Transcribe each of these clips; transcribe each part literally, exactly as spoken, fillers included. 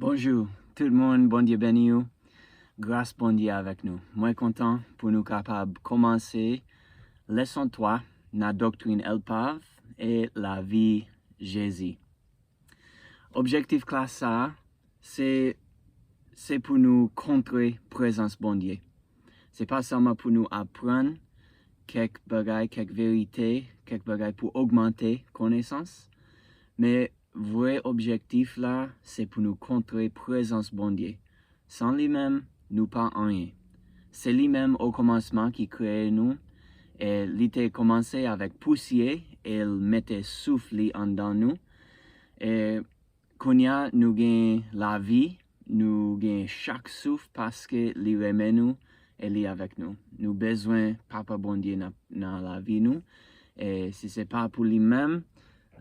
Bonjou tout moun, Bondye beni w. Gras Bondye avèk nou. Mwen kontan pou nou kapab kòmanse leson twa nan doktrin Elpav e lavi Jezi. Objektif klas sa a, se, se pou nou kontre prezans Bondye. Se pa sèlman pou nou aprann kèk bagay, kèk verite, kèk bagay pou ogmante konesans, men vrè objektif la, se pou nou kontre prezans Bondye. San li menm, nou pa anyen. Se li menm okòmansman ki kreye nou, e li te kòmanse avèk pousyè, e l mete souf li anndan nou. E kounye a, nou gen lavi, nou gen chak souf paske li renmen nou e li avèk nou. Nou bezwen Papa Bondye nan, nan lavi nou. E si se pa pou li menm,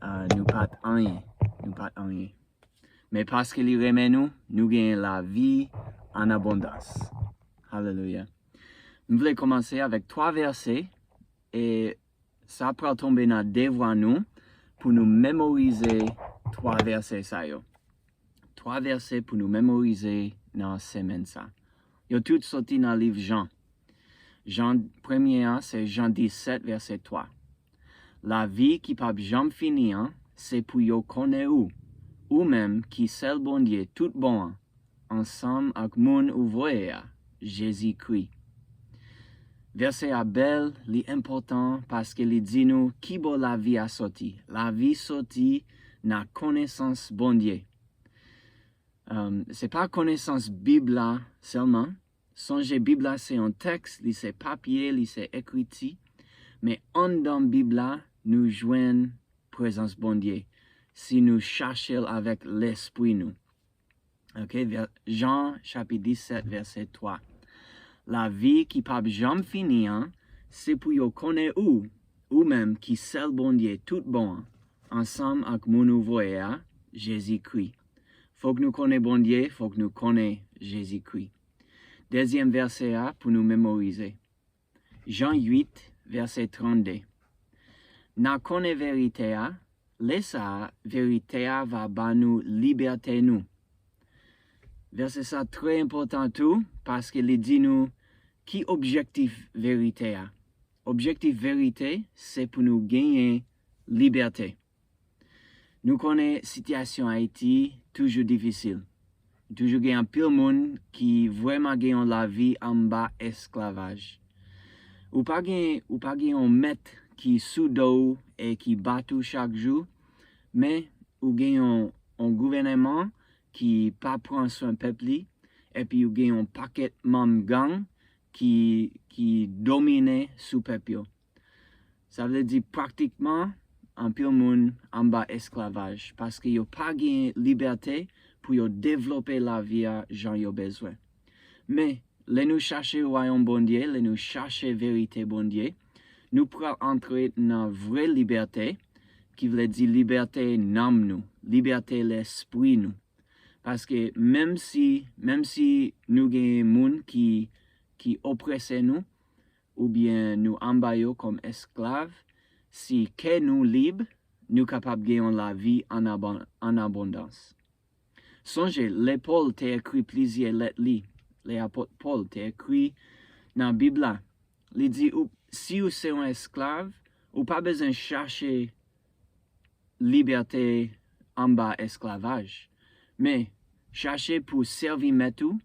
ah, nou pa t anyen. Nou pa t anyen. Men paske li renmen nou, nou gen lavi an abondans. Alelouya. M vle kòmanse avèk twa vèsè, e sa pral tonbe nan devwa nou pou nou memorize twa vèsè sa yo. Twa vèsè pou nou memorize nan semèn sa. Yo tout soti nan liv Jan. Jan premye an, se Jan disèt, vèsè twa. Lavi ki p ap janm fini an, se pou yo konnen ou, ou menm ki sèl Bondye tout bon an, ansanm ak moun ou voye a, Jezikri. Vèsè a bèl, li enpòtan paske li di nou ki bò lavi a soti. Lavi soti nan konesans Bondye. Um, se pa konesans Bib la sèlman. Sonje, Bib la se yon tèks, li se papye, li se ekriti. Men anndan Bib la, nou jwenn prezans Bondye si nou chache l avèk lespri nou. Ok, vè- Jan chapit disèt, vèsè twa. Lavi ki p ap janm fini an, se pou yo konnen ou, ou menm ki sèl Bondye tout bon an, ansanm ak moun ou voye a, Jezikri. Fòk nou konnen Bondye, fòk nou konnen Jezikri. Dezyèm vèsè a pou nou memorize. Jan uit, vèsè trannde. N a konnen verite a, lè sa a, verite a va ba nou libète nou. Vèsè sa trè enpòtan tou, paske li di nou ki objektif verite a. Objektif verite, se pou nou genyen libète. Nou konnen sitiyasyon Ayiti toujou difisil. Toujou gen anpil moun ki vrèman gen yon lavi anba esklavaj. Ou pa gen, ou pa gen yon mèt ki sou do w e ki bat ou chak jou, men ou gen yon, yon gouvènman ki pa pran swen pèp li, epi ou gen yon pakèt manm gang ki, ki domine sou pèp yo. Sa vle di pratikman, anpil moun anba esklavaj, paske yo pa gen libète pou yo devlope lavi a jan yo bezwen. Men, lè nou chache wayòm Bondye, lè nou chache verite Bondye, nou pral antre nan vrè libète, ki vle di libète nanm nou, libète lespri nou. Paske menm si, menm si nou gen moun ki, ki oprese nou, oubyen nou anba yo kòm esklav, si kè nou lib, nou kapab gen yon lavi an aban- an abondans. Sonje, lè Pòl te ekri plizyè lèt li, lè apot Pòl te ekri nan Bib la, li di, ou, si ou se yon esklav, ou pa bezwen chache libète anba esklavaj, men chache pou sèvi mèt ou,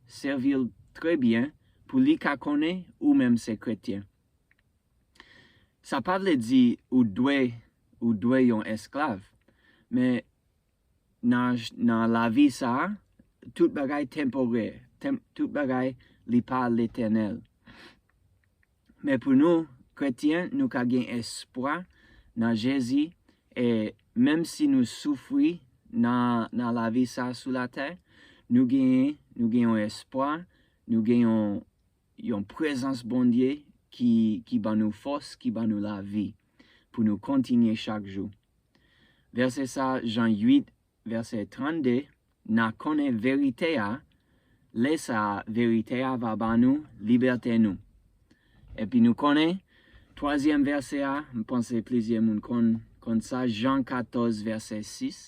sèvi l trè byen, pou li ka konnen ou menm se kretyen. Sa pa vle di ou dwe, ou dwe yon esklav, men nan, nan lavi sa a, tout bagay tenporè, tem- tout bagay li pa letènèl. Men pou nou, kretyen, nou ka gen espwa nan Jezi, e menm si nou soufri nan, nan lavi sa a sou latè, nou gen, nou gen yon espwa, nou gen yon, yon prezans Bondye ki, ki ban nou fòs, ki ban nou lavi pou nou kontinye chak jou. Vèsè sa, Jan uit, vèsè trannde, n a konnen verite a, lè sa a, verite a va ba nou libète nou. Epi nou konnen, twazyèm vèsè a, m panse plizyè moun konn, konn sa, Jan katòz, vèsè sis.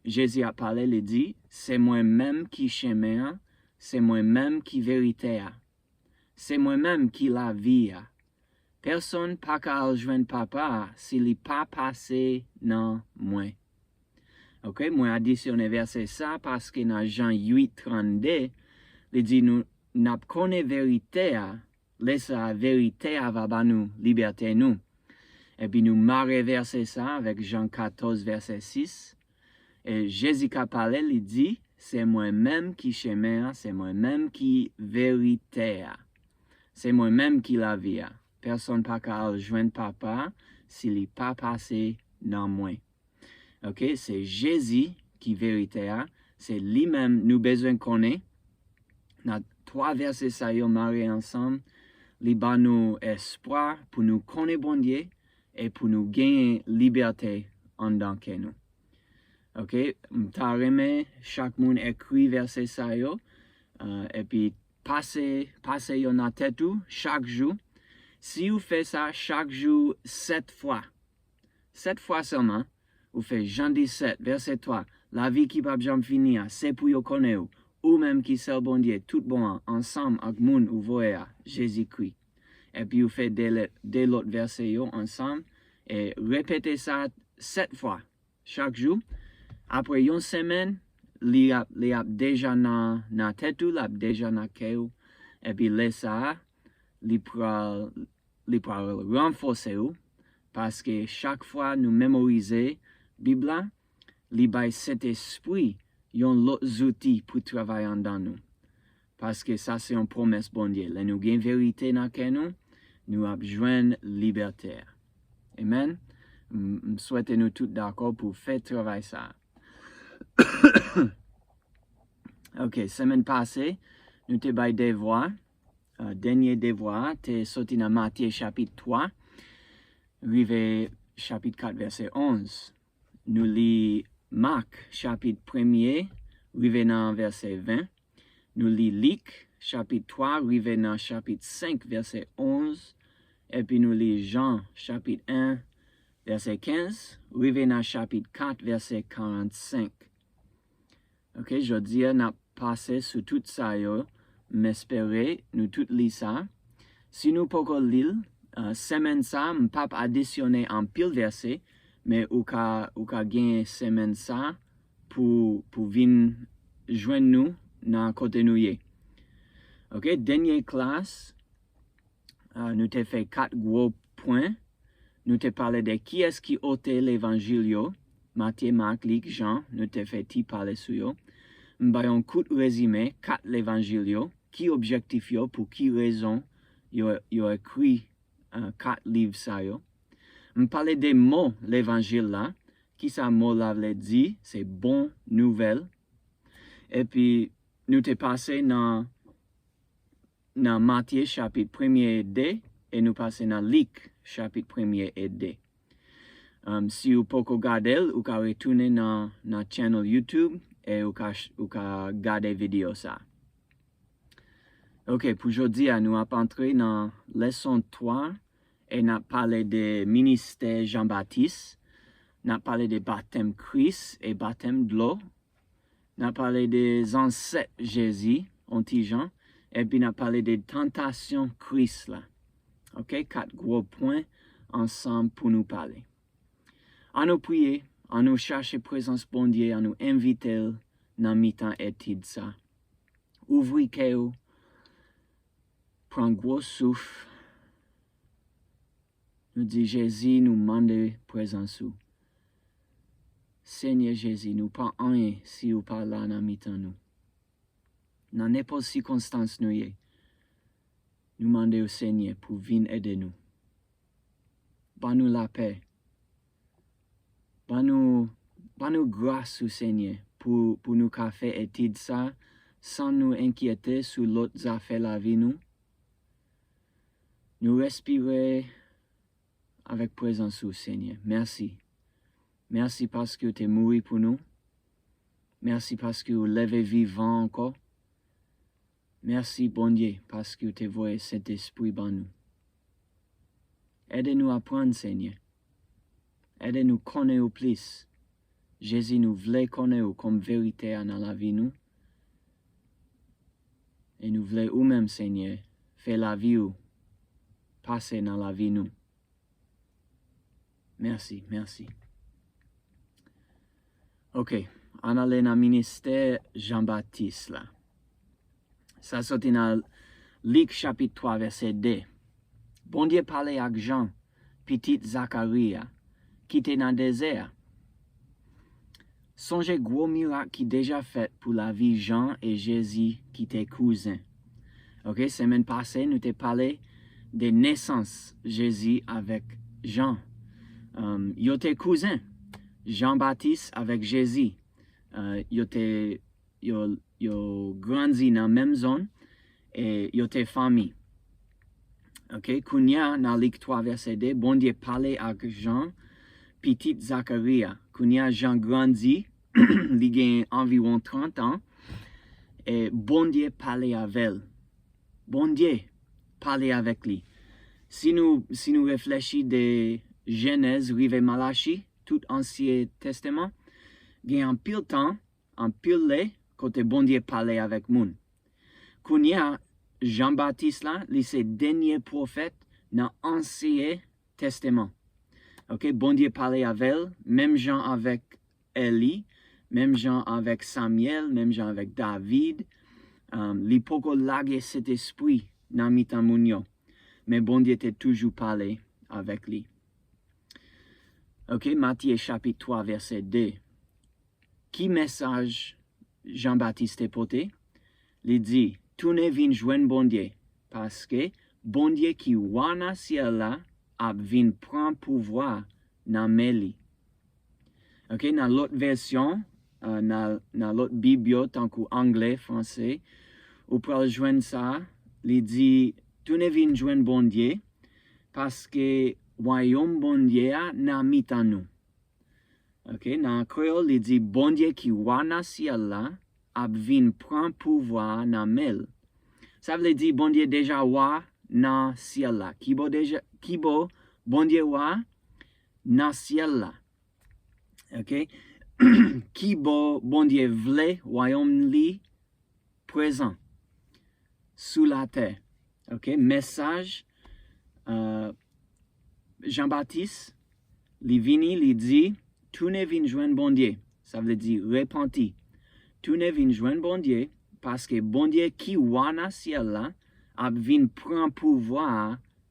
Jezi ap pale, li di, "Se mwen menm ki chemen an, se mwen menm ki verite a, se mwen menm ki lavi a. Pèsonn pa ka al jwenn Papa a si li pa pase nan mwen." Ok, mwen adisyone vèsè sa paske nan Jan uit trannde, li di nou, "N ap konnen verite a, lè sa a verite a va ba nou libète nou." Epi nou mare vèsè sa avèk Jan katòz, vèsè sis. E Jezi ka pale, li di, "Se mwen menm ki chemen an, se mwen menm ki verite a, se mwen menm ki lavi a. Pèsonn pa ka al jwenn Papa a si li pa pase nan mwen." Ok, se Jezi ki verite a, se li menm nou bezwen konnen. Nan twa vèsè sa yo mare ansanm, li ba nou espwa pou nou konnen Bondye e pou nou genyen libète anndan kè nou. Ok, m ta renmen chak moun ekri vèsè sa yo, uh, epi pase, pase yo nan tèt ou chak jou. Si ou fè sa chak jou sèt fwa, sèt fwa sèlman, ou fè Jan disèt, vèsè twa, lavi ki p ap janm fini a, se pou yo konnen ou, ou menm ki sèl Bondye tout bon an, ansanm ak moun ou voye a, Jezikri. Epi ou fè de lè-, de lòt vèsè yo ansanm, e repete sa sèt fwa chak jou. Apre yon semèn, li ap, li ap deja nan, nan tèt ou, l ap deja nan kè ou. Epi lè sa a, li pral, li pral ranfòse ou, paske chak fwa nou memorize Bib la, li bay Sentespri yon lòt zouti pou travay anndan nou. Paske sa se yon pwomès Bondye. Lè nou gen verite nan kè nou, nou ap jwenn libète a. Amen. M, m swete nou tout dakò pou fè travay sa a. Ok, semèn pase, nou te bay devwa. Uh, dènye devwa a te soti nan Matye chapit twa, rive chapit kat, vèsè onz. Nou li Mak chapit premye, rive nan vèsè ven. Nou li Lik chapit twa, rive nan chapit senk, vèsè onz. Epi nou li Jan chapit en, vèsè kenz, rive nan chapit kat, vèsè karannsenk. Ok, jodi a n ap pase sou tout sa yo. M espere nou tout li sa. Si nou poko li l, uh, semèn sa, m p ap adisyone anpil vèsè, men ou ka, ou ka gen semèn sa pou, pou vin jwenn nou nan kote nou ye. Ok, dènye klas, uh, nou te fè kat gwo pwen. Nou te pale de kiyès ki ote levanjil yo, Matye, Mak, Lik, Jan, nou te fè ti pale sou yo. M bay yon kout rezime kat levanjil yo, ki objektif yo, pou ki rezon yo, yo ekri, uh, kat liv sa yo. M pale de mo levanjil la, kisa mo la vle di, se bon nouvèl. Epi nou te pase nan nan Matye chapit premye e de, e nou pase nan Lik chapit premye e de. Um, si ou poko gade l, ou ka retounen nan, nan channel YouTube e ou ka, ou ka gade videyo sa. Ok, pou jodi a, nou ap antre nan leson twa e n ap pale de ministè Jan Batis. N ap pale de batèm Kris e batèm dlo. N ap pale de zansèt Jezi, yon ti jan, epi n ap pale de tantasyon Kris la. Ok, kat gwo pwen ansanm pou nou pale. An nou priye, an nou chache prezans Bondye, an nou envite l nan mitan etid sa. Ouvri kè w, pran gwo souf. Nou di, Jezi, nou mande prezans ou. Senyè Jezi, nou pa anyen si ou pa la nan mitan nou. Nan nenpòt sikonstans nou ye, nou mande w, Senyè, pou vin ede nou. Ban nou lapè. Ban nou, ban nou gras ou, Senyè, pou, pou nou ka fè etid sa san nou enkyete sou lòt zafè lavi nou. Nou respire avèk prezans ou, Senyè. Mèsi. Mèsi paske w te mouri pou nou. Mèsi paske w leve vivan ankò. Mèsi, Bondye, paske w te voye Sentespri ban nou. Ede nou aprann, Senyè. Ede nou konnen ou plis. Jezi, nou vle konnen ou kòm verite a nan lavi nou. E nou vle ou menm, Senyè, fè lavi ou pase nan lavi nou. Mèsi, mèsi. Ok, ann ale nan ministè Jan Batis la. Sa soti nan Lik chapit twa, vèsè de. Bondye pale ak Jan, pitit Zakari a, ki te nan dezè a. Sonje gwo mirak ki deja fèt pou lavi Jan e Jezi ki te kouzen. Ok, semèn pase, nou te pale de nesans Jezi avèk Jan. Um, yo te kouzen, Jan Batis avèk Jezi. Uh, yo te, yo, yo grandi nan menm zòn, e yo te fanmi. Ok, kounye a, nan Lik twa, vèsè de, Bondye pale ak Jan, pitit Zakari a. Kounye a, Jan grandi, li gen anviwon trant an, e Bondye pale avè l. Bondye pale avèk li. Si nou, si nou reflechi de Jenèz rive Malachi, tout Ansyen Testaman, gen anpil tan, anpil lè, kote Bondye pale avèk moun. Kounye a, Jan Batis la, li se dènye pwofèt nan Ansyen Testaman. Ok, Bondye pale avè l, menm jan avèk Eli, menm jan avèk Samyèl, menm jan avèk David. Um, li poko lage Sentespri nan mitan moun yo. Men Bondye te toujou pale avèk li. Ok, Matye chapit twa, vèsè de. Ki mesaj Jan Batis te pote? Li di, tounen vin jwenn Bondye, paske Bondye ki wa nan syèl la ap vin pran pouvwa nan men li. Ok, nan lòt vèsyon, uh, nan, nan lòt Bib yo, tankou anglè, franse, ou pral jwenn sa, li di, tounen vin jwenn Bondye, paske wayòm Bondye a nan mitan nou. Ok, nan kreyòl, li di, Bondye ki wa nan syèl la ap vin pran pouvwa a nan men l. Sa vle di, Bondye deja wa nan syèl la. Ki bò deja, ki bò Bondye wa nan syèl la? Ok? Ki bò Bondye vle wayòm li prezan sou latè? Ok? Mesaj, uh, Jan Batis, li vini, li di, tounen vin jwenn Bondye. Sa vle di repanti. Tounen vin jwenn Bondye, paske Bondye ki wa nan syèl la ap vin pran pouvwa a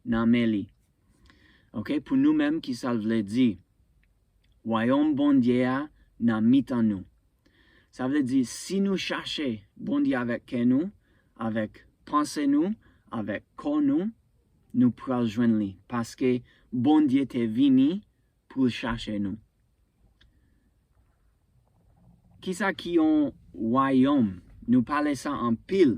nan men li. Ok, pou nou menm, ki sa l vle di? Wayòm Bondye a nan mitan nou. Sa vle di, si nou chache Bondye avèk kè nou, avèk panse nou, avèk kò nou, nou pral jwenn li. Paske Bondye te vini pou l chache nou. Kisa ki yon wayòm? Nou pale sa anpil.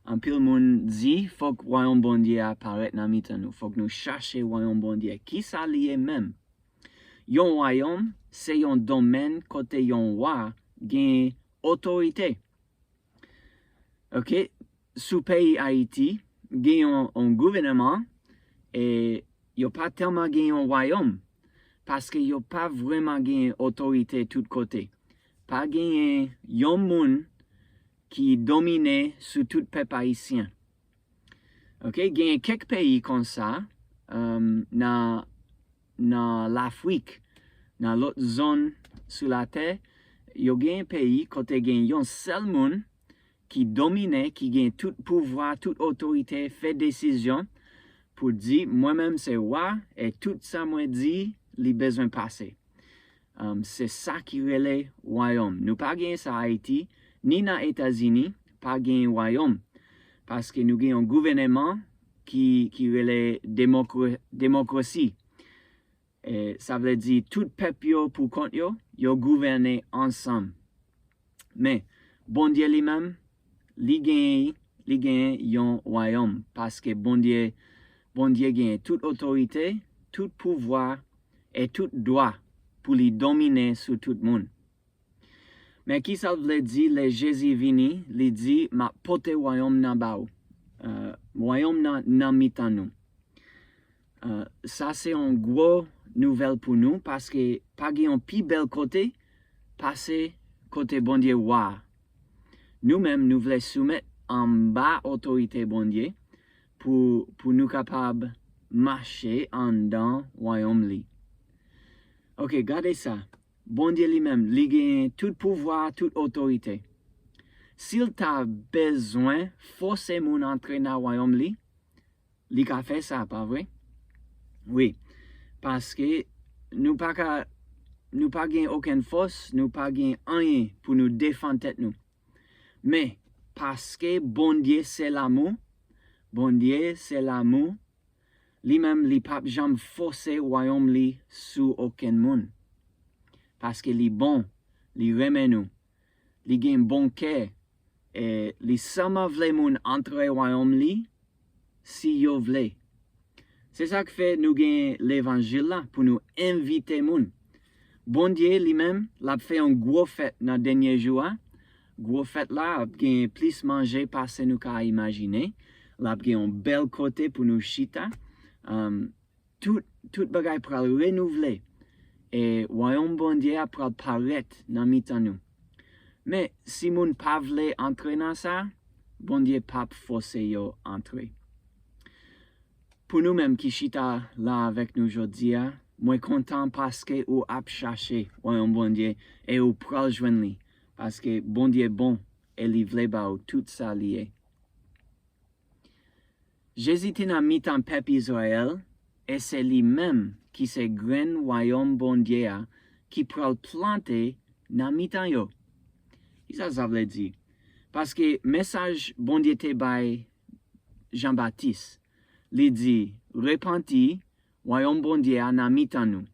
Anpil moun di, fòk wayòm Bondye a parèt nan mitan nou. Fòk nou chache wayòm Bondye. Kisa li ye menm? Yon wayòm se yon domèn kote yon wa gen otorite. Ok, sou peyi Ayiti, gen yon, yon gouvènman, e yo pa tèlman gen yon wayòm, paske yo pa vrèman gen otorite tout kote. Pa genyen yon moun ki domine sou tout pèp ayisyen. Ok, genyen kèk peyi konsa, um, nan, nan Lafrik, nan lòt zòn sou latè, yo genyen peyi kote gen yon sèl moun ki domine, ki gen tout pouvwa, tout otorite, fè desizyon pou di, mwen menm se wa, e tout sa mwen di, li bezwen pase. Um, se sa ki rele wayòm. Nou pa gen sa Ayiti, ni nan Etazini, pa gen wayòm. Paske nou gen yon gouvènman ki, ki rele demokra-, demokrasi. E, sa vle di tout pèp yo pou kont yo, yo gouvène ansanm. Men, Bondye li menm, li gen, li gen yon wayòm, paske Bondye, Bondye gen tout otorite, tout pouvwa, e tout dwa pou li domine sou tout moun. Men ki sa l vle di lè Jezi vini, li di, m ap pote wayòm nan ba w. Uh, wayòm nan, nan mitan nou. Uh, sa se yon gwo nouvèl pou nou, paske pa gen yon pi bèl kote pase kote Bondye wa a. Nou menm, nou vle soumèt anba otorite Bondye pou, pou nou kapab mache anndan wayòm li. Ok, gade sa. Bondye li menm, li gen tout pouvwa, tout otorite. Si l ta bezwen fòse moun antre nan wayòm li, li ka fè sa, pa vre? Wi, paske nou pa ka, nou pa gen okenn fòs, nou pa gen anyen pou nou defann tèt nou. Men, paske Bondye se lanmou, Bondye se lanmou, li menm li p ap janm fòse wayòm li sou okenn moun. Paske li bon, li renmen nou, li gen bon kè, e li sèlman vle moun antre wayòm li si yo vle. Se sa k fè nou gen levanjil la pou nou envite moun. Bondye li menm, l ap fè yon gwo fèt nan dènye jou a. Gwo fèt la ap gen plis manje pase nou ka imajine. L ap gen yon bèl kote pou nou chita. Um, tout, tout bagay pral renouvle. E wayòm Bondye a pral parèt nan mitan nou. Men, si moun pa vle antre nan sa, Bondye p ap fòse yo antre. Pou nou menm ki chita la avèk nou jodi a, mwen kontan paske ou ap chache wayòm Bondye e ou pral jwenn li, paske Bondye bon e li vle ba ou tout sa li ye. Jezi te nan mitan pèp Izrayèl, e se li menm ki se grenn wayòm Bondye a ki pral plante nan mitan yo. Kisa sa vle di? Paske mesaj Bondye te bay Jan Batis, li di, repanti, wayòm Bondye a nan mitan nou.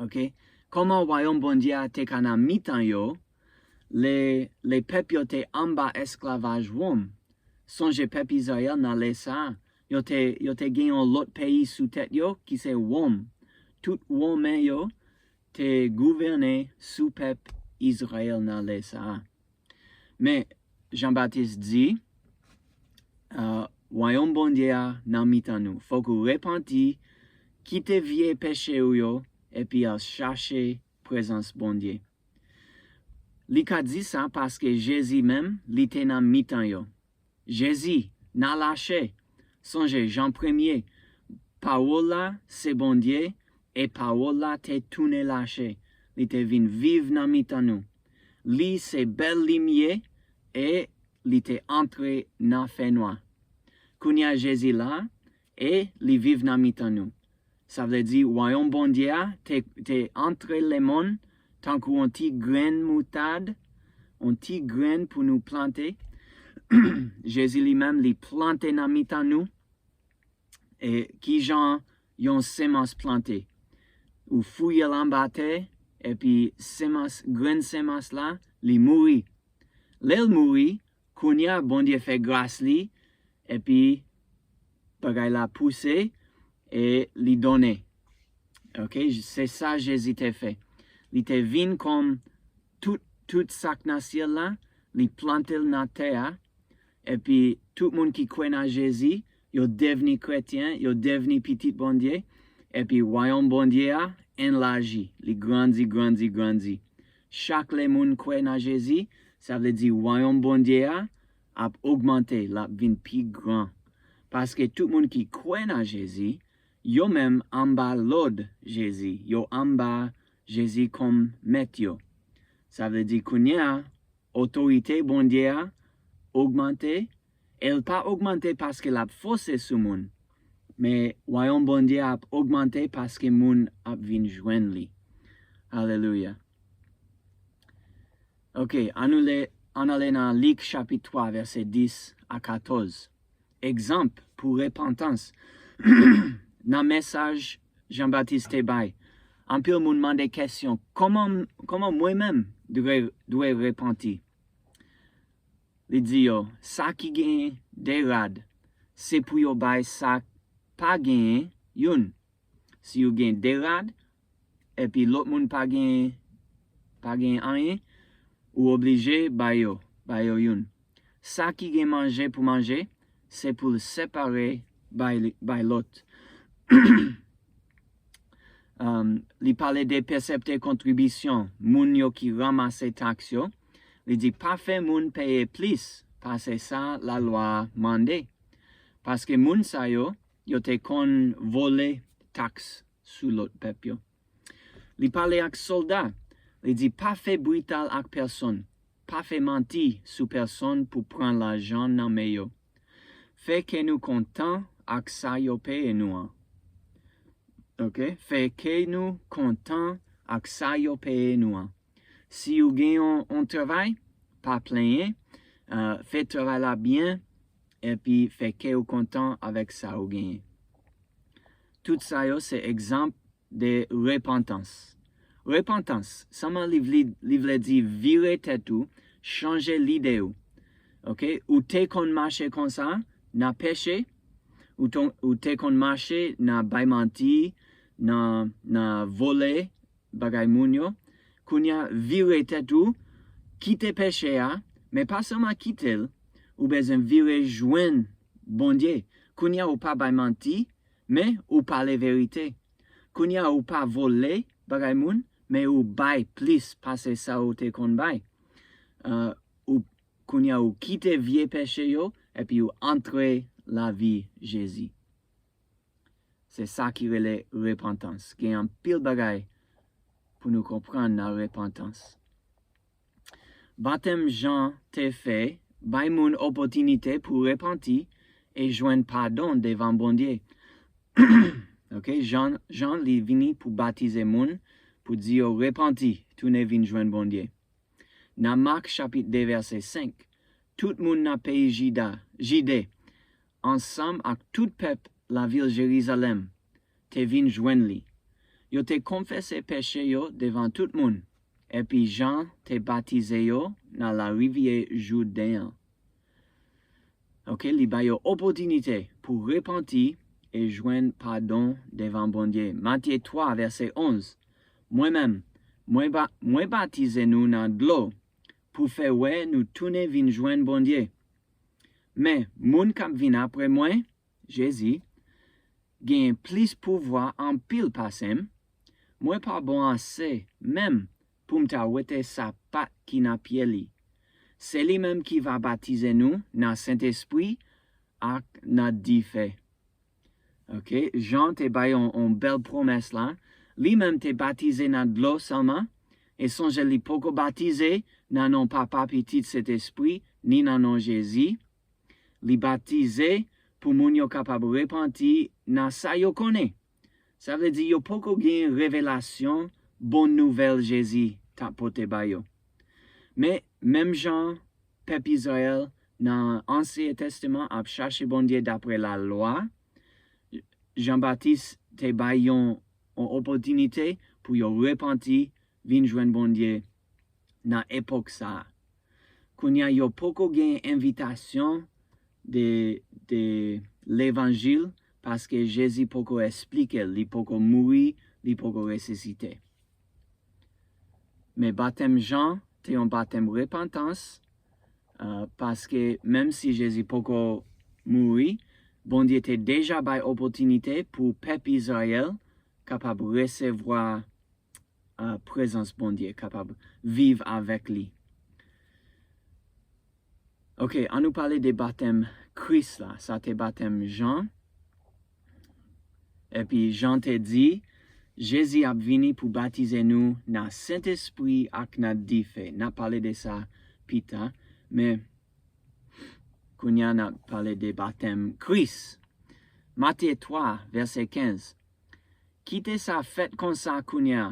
Ok? Kòman wayòm Bondye a te ka nan mitan yo, lè, lè pèp yo te anba esklavaj Wòm? Sonje pèp Izrayèl nan lè sa a, yo te, yo te gen yon lòt peyi sou tèt yo, ki se Wòm. Tout Women yo te gouvène sou pèp Izrayèl nan lè sa a. Men, Jan Batis di, uh, wayòm Bondye a nan mitan nou. Fòk ou repanti, kite vye peche ou yo, epi al chache prezans Bondye. Li ka di sa paske Jezi menm, li te nan mitan yo. Jezi, nan lachè. Sonje, Jan premye, pawòl la se Bondye, e pawòl la te tounen lachè. Li te vin viv nan mitan nou. Li se bèl limyè, e li te antre nan fènwa. Kounye a Jezi la, e li viv nan mitan nou. Sa vle di, wayòm Bondye a te, te antre lemonn tankou yon ti grenn moutad, yon ti grenn pou nou plante. Jezi li menm, li plante nan mitan nou. E kijan yon semans plante? Ou fouye l anba tè, epi semans, grenn semans la, li mouri. Lè l mouri, kounye a, Bondye fè gras li, epi bagay la pouse, e li donnen. Ok, se sa Jezi te fè. Li te vin kòm tout, tout sa k nan syèl la, li plante l nan tè a, epi tout moun ki kwè nan Jezi, yo devni kretyen, yo devni pitit Bondye, epi wayòm Bondye a enlaji, li grandi, grandi, grandi. Chak lè moun kwè nan Jezi, sa vle di wayòm Bondye a ap ogmante, l ap vin pi gran. Paske tout moun ki kwè nan Jezi, yo menm anba lòd Jezi, yo anba Jezi kòm mèt yo. Sa vle di kounye a, otorite Bondye a ogmante, e l pa ogmante paske l ap fòse sou moun, men wayòm Bondye a ap ogmante paske moun ap vin jwenn li. Alelouya. Ok, ann nou le, ann ale nan Lik chapit twa, vèsè dis a katòz. Egzanp pou repantans. Nan mesaj Jan Batis te bay, anpil moun mande kesyon, kòman, kòman mwen menm dwe, dwe repanti? Li di yo, sa ki gen de rad, se pou yo bay sa k pa genyen youn. Si ou gen de rad, epi lòt moun pa gen, pa gen anyen, ou oblije bay yo, bay yo youn. Sa ki gen manje pou manje, se pou l separe bay, bay lòt. um, li pale de pèseptè kontribisyon, moun yo ki ranmase taks yo. Li di, pa fè moun peye plis pase sa lalwa a mande. Paske moun sa yo, yo te konn vole taks sou lòt pèp yo. Li pale ak sòlda. Li di, pa fè brital ak pèsonn. Pa fè manti sou pèsonn pou pran lajan nan men yo. Fè kè nou kontan ak sa yo peye nou an. Ok? Fè kè nou kontan ak sa yo peye nou an. Si ou gen yon, yon travay, pa plenyen, uh, fè travay la byen, epi fè kè ou kontan avèk sa ou genyen. Tout sa yo se egzanp de repantans. Repantans, sèlman li vle, li vle di vire tèt ou, chanje lide ou. Ok? Ou te konn mache konsa, nan peche, ou, ton, ou te konn mache nan bay manti, nan, nan vole bagay moun yo. Kounye a, vire tèt ou, kite peche a, men pa sèlman kite l, ou bezwen vire jwenn Bondye. Kounye a, ou pa bay manti, men ou pale verite. Kounye a, ou pa vole bagay moun, men ou bay plis pase sa ou te konn bay. Uh, ou, kounye a, ou kite vye peche yo, epi ou antre lavi Jezi. Se sa ki rele repantans. Gen anpil bagay pou nou konprann nan repantans. Batèm Jan te fè bay moun opòtinite pou repanti e jwenn padon devan Bondye. Ok, Jan, Jan li vini pou batize moun, pou di yo repanti, tounen vin jwenn Bondye. Nan Mak chapit de vèsè senk, tout moun nan peyi Jida, Jide, ansanm ak tout pèp lavil Jerizalèm, te vin jwenn li. Yo te konfese peche yo devan tout moun, epi Jan te batize yo nan larivyè Jouden an. Ok, li ba yo opòtinite pou repanti e jwenn padon devan Bondye. Matye twa, vèsè onz. Mwen menm, mwen, ba, mwen batize nou nan dlo pou fè wè nou tounen vin jwenn Bondye. Men, moun k ap vin apre mwen, Jezi, gen plis pouvwa anpil pase m. Mwen pa bon ase menm pou m ta wete sapat ki nan pye li. Se li menm ki va batize nou nan Sentespri ak nan dife. Ok, Jan te bay yon, yon bèl pwomès la. Li menm te batize nan dlo sèlman, e sonje li poko batize nan non Papa, Pitit, Sentespri, ni nan non Jezi. Li batize pou moun yo kapab repanti nan sa yo konnen. Sa vle di yo poko gen revelasyon bon nouvèl Jezi t ap pote ba yo. Men, menm jan pèp Izrayèl nan Ansyen Testaman ap chache Bondye dapre lalwa, Jan Batis te bay yon, yon opòtinite pou yo repanti, vin jwenn Bondye nan epòk sa a. Kounye a, yo poko gen envitasyon de, de levanjil, paske Jezi poko esplike l, li poko mouri, li poko resisite. Men batèm Jan te yon batèm repantans, uh, paske menm si Jezi poko mouri, Bondye te deja bay opòtinite pou pèp Izrayèl kapab resevwa uh, prezans Bondye, kapab viv avèk li. Ok, ann nou pale de batèm Kris la. Sa te batèm Jan. Epi Jan te di, Jezi ap vini pou batize nou nan Sentespri ak nan dife. N ap pale de sa pita, men kounye a n ap pale de batèm Kris. Matye twa, vèsè kenz. Kite sa fèt konsa kounye a.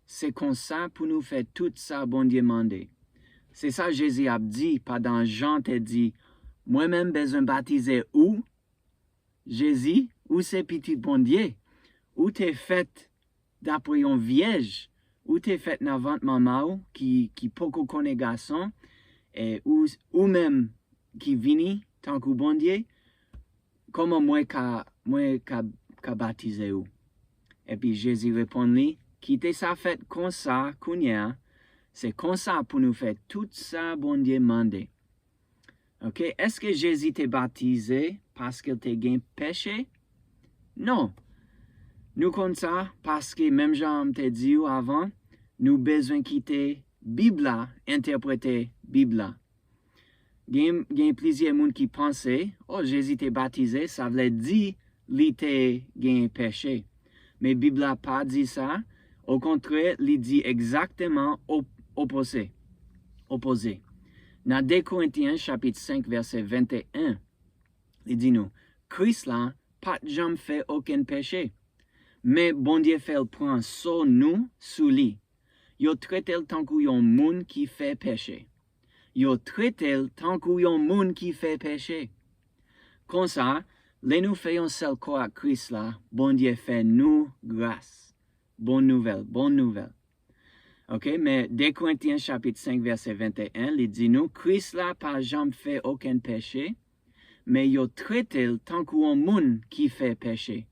Se konsa pou nou fè tout sa Bondye mande. Se sa Jezi ap di pandan Jan te di, mwen menm bezwen batize ou? Jezi, ou se Pitit Bondye. Ou te fèt dapre yon vyèj. Ou te fèt nan vant manman w ki, ki poko konnen gason. E ou, ou menm ki vini tankou Bondye, kòman mwen ka, mwen ka, ka batize ou? Epi Jezi reponn li, kite sa fèt konsa kounye a, se konsa pou nou fè tout sa Bondye mande. Ok, èske Jezi te batize paske l te gen peche? Non. Nou konn sa paske, menm jan m te di w avan, nou bezwen kite Bib la entèprete Bib la. Gen, gen plizyè moun ki panse, o, Jezi te batize, sa vle di li te gen peche. Men Bib la pa di sa. Okontrè, li di egzakteman op- opoze. Opoze. Nan de Korentyen chapit senk vèsè venteyen, li di nou, Kris la pa t janm fè okenn peche. Men Bondye fè l pran so nou sou li. Yo trete l tankou yon moun ki fè peche. Yo trete l tankou yon moun ki fè peche. Konsa, lè nou fè yon sèl kò ak Kris la, Bondye fè nou gras. Bon nouvèl, bon nouvèl. Ok, men de Korentyen chapit senk vèsè venteyen, li di nou, Kris la pa janm fè okenn peche, men yo trete l tankou yon moun ki fè peche.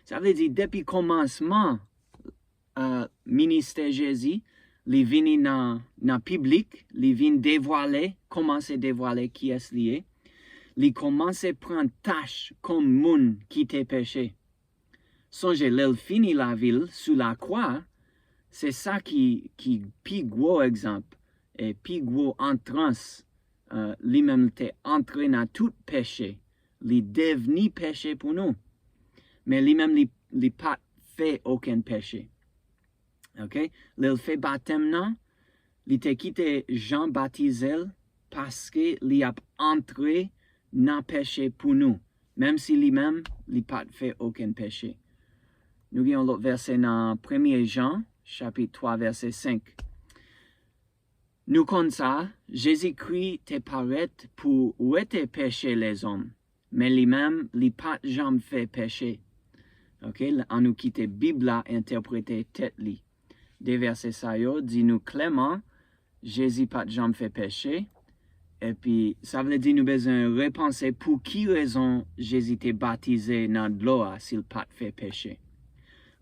Sa vle di, depi kòmansman uh, ministè Jezi, li vini nan, nan piblik, li vin devwale, kòmanse devwale kiyès li ye. Li kòmanse pran tach kòm moun ki te peche. Sonje, lè l fini lavi l sou lakwa, se sa ki, ki pi gwo egzanp, e pi gwo antrans, uh, li menm te antre nan tout peche. Li devni peche pou nou. Men li menm, li, li pa t fè okenn peche. Ok? Lè l fè batèm nan, li te kite Jan batize l paske li ap antre nan peche pou nou, menm si li menm, li pa t fè okenn peche. Nou gen yon lòt vèsè nan Premye Jan, chapit twa, vèsè senk. Nou konn sa, Jezikri te parèt pou wete peche lèzòm, men li menm, li pa t janm fè peche. Ok, annou kite Bib la entèprete tèt li. De vèsè sa yo di nou klèman, Jezi pa t janm fè peche, epi sa vle di nou bezwen repanse pou ki rezon Jezi te batize nan dlo a si l pa t fè peche.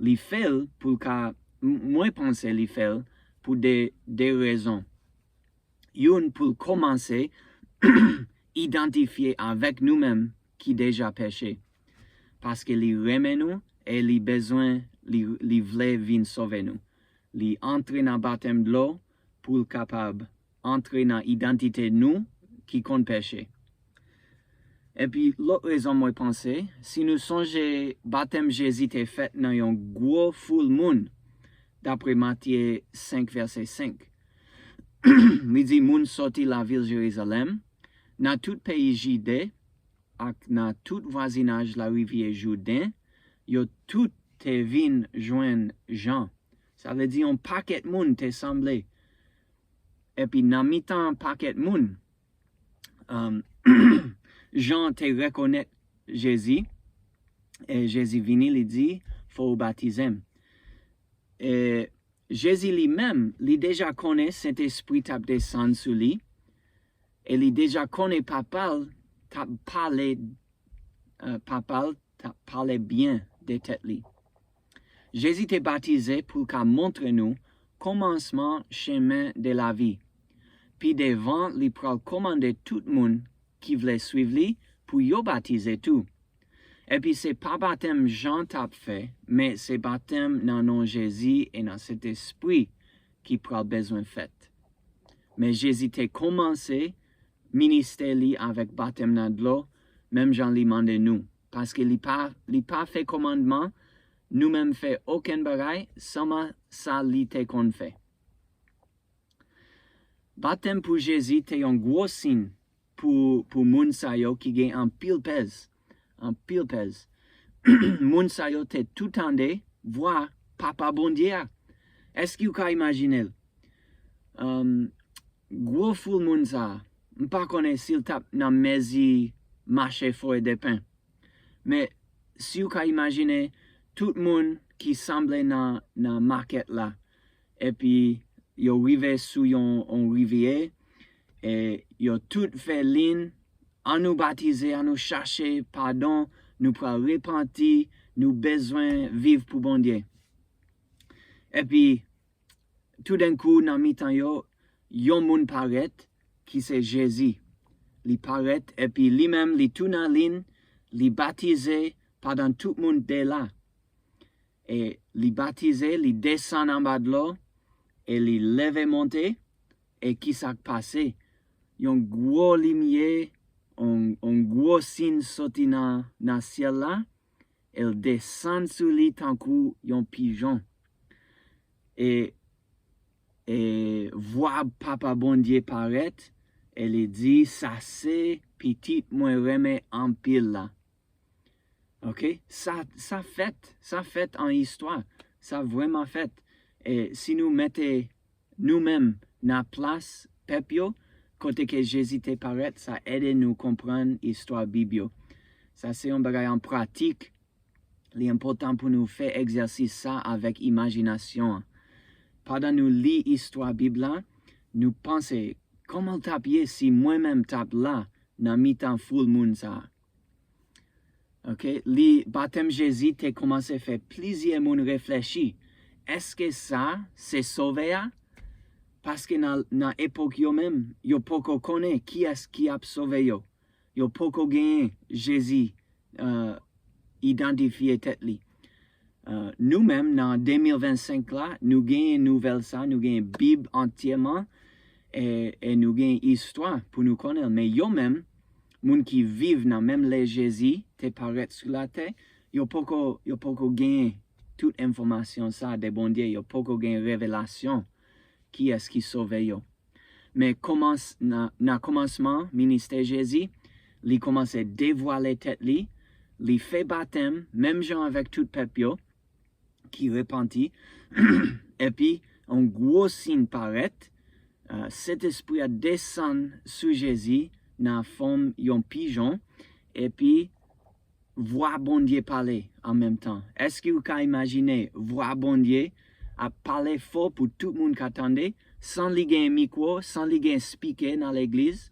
Li fè l pou l ka, m- mwen panse li fè l pou de, de rezon. Youn, pou l kòmanse idantifye avèk nou menm ki deja peche. Paske li renmen nou e li bezwen, li, li vle vin sove nou. Li antre nan batèm dlo pou l kapab antre nan idantite nou ki konn peche. Epi, lòt rezon mwen panse, si nou sonje batèm Jezi te fèt nan yon gwo foul moun, dapre Matye senk, vèsè senk. Li di, moun soti lavil Jerizalèm, nan tout peyi Jide, ak nan tout vwazinaj larivyè Jouden, yo tout te vin jwenn Jan. Sa vle di yon pakèt moun te sanble. Epi nan mitan pakèt moun, um, Jan te rekonèt Jezi, e Jezi vini, li di, fò w batize m. E Jezi li menm, li deja konnen Sentespri t ap desann sou li, e li deja konnen Papa l t ap pale, uh, Papa l t ap pale byen de tèt li. Jezi te batize pou l ka montre nou kòmansman chemen de lavi. Pi devan, li pral kòmande tout moun ki vle swiv li pou yo batize tou. Epi se pa batèm Jan t ap fè, men se batèm nan non Jezi e nan Sentespri ki pral bezwen fèt. Men Jezi te kòmanse ministè li avèk batèm nan dlo, menm jan li mande nou, paske li pa, li pa fè kòmandman, nou menm fè okenn bagay, sèlman sa li te konn fè. Batèm pou Jezi te yon gwo siy pou, pou moun sa yo ki gen anpil pèz. Anpil pèz. Moun sa yo te tou tande vwa Papa Bondye a. Èske w ka imajine l? Um, gwo foul moun sa a, m pa konnen si l t ap nan mezi mache Foye de Pen. Men, si w ka imajine tout moun ki sanble nan, nan makèt la, epi yo rive sou yon, yon rivyè, e yo tout fè liy, annou batize, annou chache padon, nou pral repanti, nou bezwen viv pou Bondye. Epi, toudenkou, nan mitan yo, yon moun parèt, ki se Jezi. Li parèt, epi li menm, li tou nan liy, li batize pandan tout moun te la. e li batize, li desann anba dlo, e li leve monte, e ki sa k pase? Yon gwo limyè, yon, yon gwo siy soti nan, nan syèl la, e l desann sou li tankou yon pijon. E, e vwa Papa Bondye parèt, e li di, "Sa se pitit mwen renmen anpil la." Ok? Sa, sa fèt, sa fèt an istwa. Sa vrèman fèt. E si nou mete nou menm nan plas pèp yo, kote ke Jezi te parèt, sa ede nou konprann istwa Bib yo. Sa se yon bagay an pratik. Li enpòtan pou nou fè egzèsis sa avèk imajinasyon an. Pandan nou li istwa Bib la, nou panse, "Kòman l t ap ye si mwen menm t ap la nan mitan foul moun sa a?" Ok, li, batèm Jezi te kòmanse fè plizyè moun reflechi. Èske sa se Sovè a? Paske nan, nan epòk yo menm, yo poko konnen kiyès ki ap sove yo. Yo poko genyen Jezi, uh, idantifye tèt li. Uh, nou menm, nan de mil vennsenk la, nou genyen nouvèl sa, nou genyen Bib antyèman, e, e nou genyen istwa pou nou konnen l. Men yo menm, moun ki viv nan menm lè Jezi te parèt sou latè, yo poko, yo poko genyen tout enfòmasyon sa de Bondye, yo poko genyen revelasyon kiyès ki sove yo. Men kòmans-, nan, nan kòmansman ministè Jezi, li kòmanse devwale tèt li, li fè batèm, menm jan avèk tout pèp yo ki repanti, epi yon gwo siy parèt, uh, Sentespri a desann sou Jezi nan fòm yon pijon, epi vwa Bondye pale an menm tan. Èske w ka imajine vwa Bondye ap pale fò pou tout moun ka tande, san li gen mikwo, san li gen spikè nan legliz?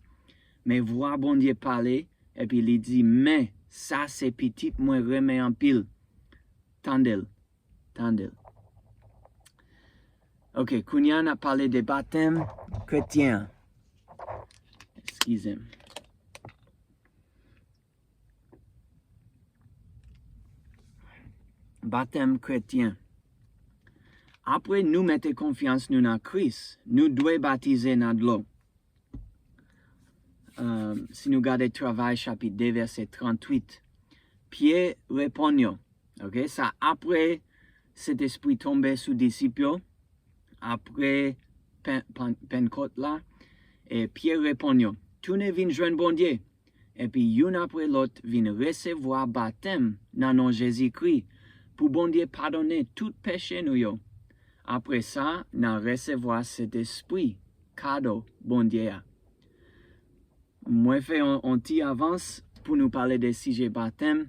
Men vwa Bondye pale, epi li di, "Men, sa se pitit mwen renmen anpil. Tande l, tande l." Ok, kounye a n ap pale de batèm kretyen an. Eskize m. Batèm kretyen. Apre nou mete konfyans nou nan Kris, nou dwe batize nan dlo. Um, si nou gade Travay chapit de vèsè tranntuit, Pyè reponn yo. Ok, sa apre Sentespri tonbe sou disip yo, apre Pen-, Pen-, Pennkòt la, e Pyè reponn yo, "Tounen vin jwenn Bondye, epi youn apre lòt vin resevwa batèm nan non Jezikri pou Bondye padone tout peche nou yo. Apre sa, n a resevwa Sentespri, kado Bondye a." Mwen fè yon, yon ti avans pou nou pale de sijè batèm,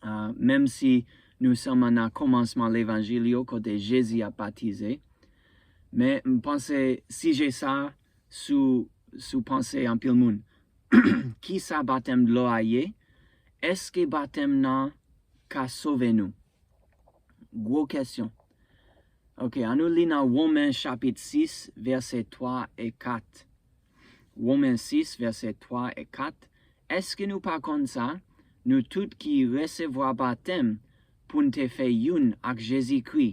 ah, menm si nou sèlman nan kòmansman levanjil yo kote Jezi ap batize. Men m panse sijè sa sou, sou panse anpil moun. Kisa batèm dlo a ye? Èske batèm nan ka sove nou? Gwo kesyon. Ok, ann nou li nan Women chapit sis, vèsè twa e kat. Women sis, vèsè twa e kat. Èske nou pa konn sa? Nou tout ki resevwa batèm pou n te fè youn ak Jezikri.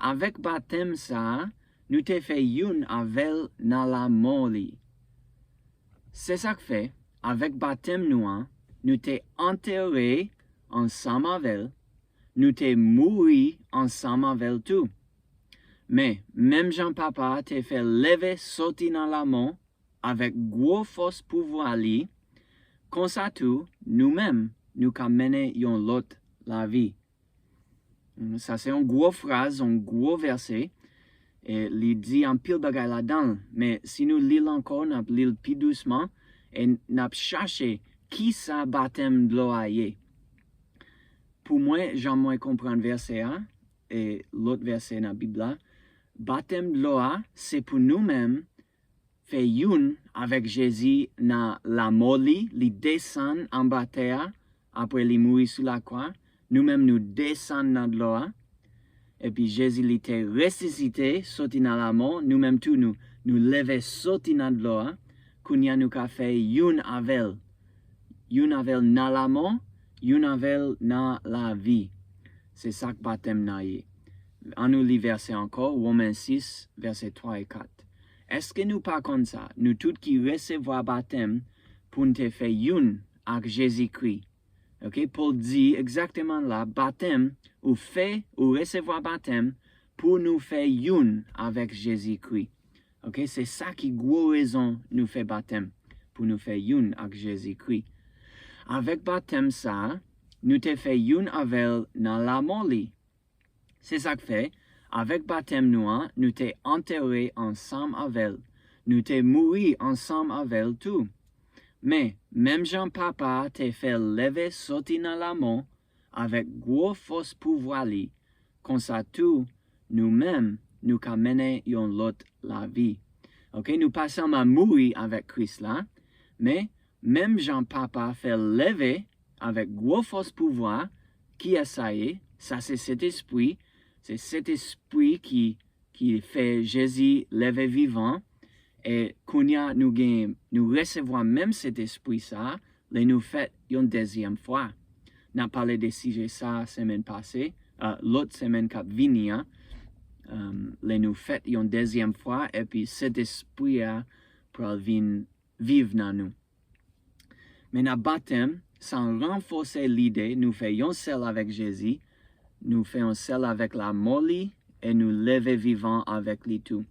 Avèk batèm sa a, nou te fè youn avè l nan lanmò li. Se sa k fè, avèk batèm nou an, nou te antere ansanm avè l, nou te mouri ansanm avè l tou. Men, menm jan Papa a te fè l leve soti nan lanmò avèk gwo fòs pouvwa li, konsa tou, nou menm, nou ka mennen yon lòt lavi. Sa se yon gwo fraz, yon gwo vèsè. E li di anpil bagay ladan l, men si nou li l ankò, n ap li l pi dousman, e n ap chache kisa batèm dlo a ye. Pou mwen, jan mwen konprann vèsè a, e lòt vèsè nan Bib la, batèm dlo a, se pou nou menm fè youn avèk Jezi nan lanmò li, li desann anba tè a, apre li mouri sou lakwa, nou menm nou desann nan dlo a, epi Jezi li te resisite, soti nan lanmò, nou menm tou nou, nou leve soti nan dlo a, kounye a nou ka fè youn avè l, youn avè l nan lanmò, youn avè l nan lavi. Se sa k batèm nan ye. Ann nou li vèsè ankò, Women sis, vèsè twa e kat. Èske nou pa konn sa? Nou tout ki resevwa batèm pou n te fè youn ak Jezikri. Ok, Pòl di egzakteman la, batèm, ou fè, ou resevwa batèm pou nou fè youn avèk Jezikri. Ok, se sa ki gwo rezon nou fè batèm, pou nou fè youn ak Jezikri. Avèk batèm sa, nou te fè youn avè l nan lanmò li. Se sa k fè, avèk batèm nou an, nou te antere ansanm avè l. Nou te mouri ansanm avè l tou. Men, menm jan Papa a te fè l leve soti nan lanmò avèk gwo fòs pouvwa li, konsa tou, nou menm, nou ka mennen yon lòt lavi. Ok, nou pa sèlman mouri avèk Kris la, men menm jan Papa fè l leve avèk gwo fòs pouvwa, kiyès sa ye? Sa se Sentespri, se Sentespri ki, ki fè Jezi leve vivan, e kounye a nou gen, nou resevwa menm Sentespri sa, lè nou fèt yon dezyèm fwa. N ap pale de sijè sa semèn pase, uh, lòt semèn k ap vini an, um, lè nou fèt yon dezyèm fwa, epi Sentespri a pral vin viv nan nou. Men nan batèm, sa ranfòse lide nou fè yon sèl avèk Jezi, nou fè yon sèl avèk lanmò li, e nou leve vivan avèk li tou.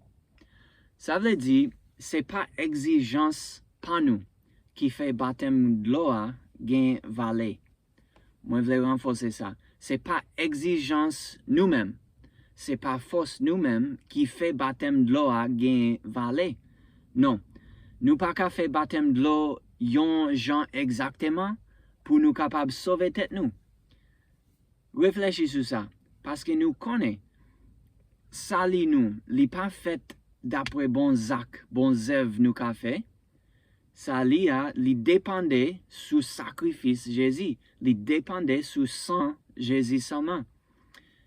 Sa vle di, se pa egzijans pa nou ki fè batèm dlo a gen valè. Mwen vle ranfòse sa. Se pa egzijans nou menm. Se pa fòs nou menm ki fè batèm dlo a gen valè. Non. Nou pa ka fè batèm dlo yon jan egzakteman pou nou kapab sove tèt nou. Reflechi sou sa, paske nou konnen sali nou, li pa fèt dapre bon zak, bon zèv nou ka fè. Sali a, li depande sou sakrifis Jezi, li depande sou san Jezi sèlman.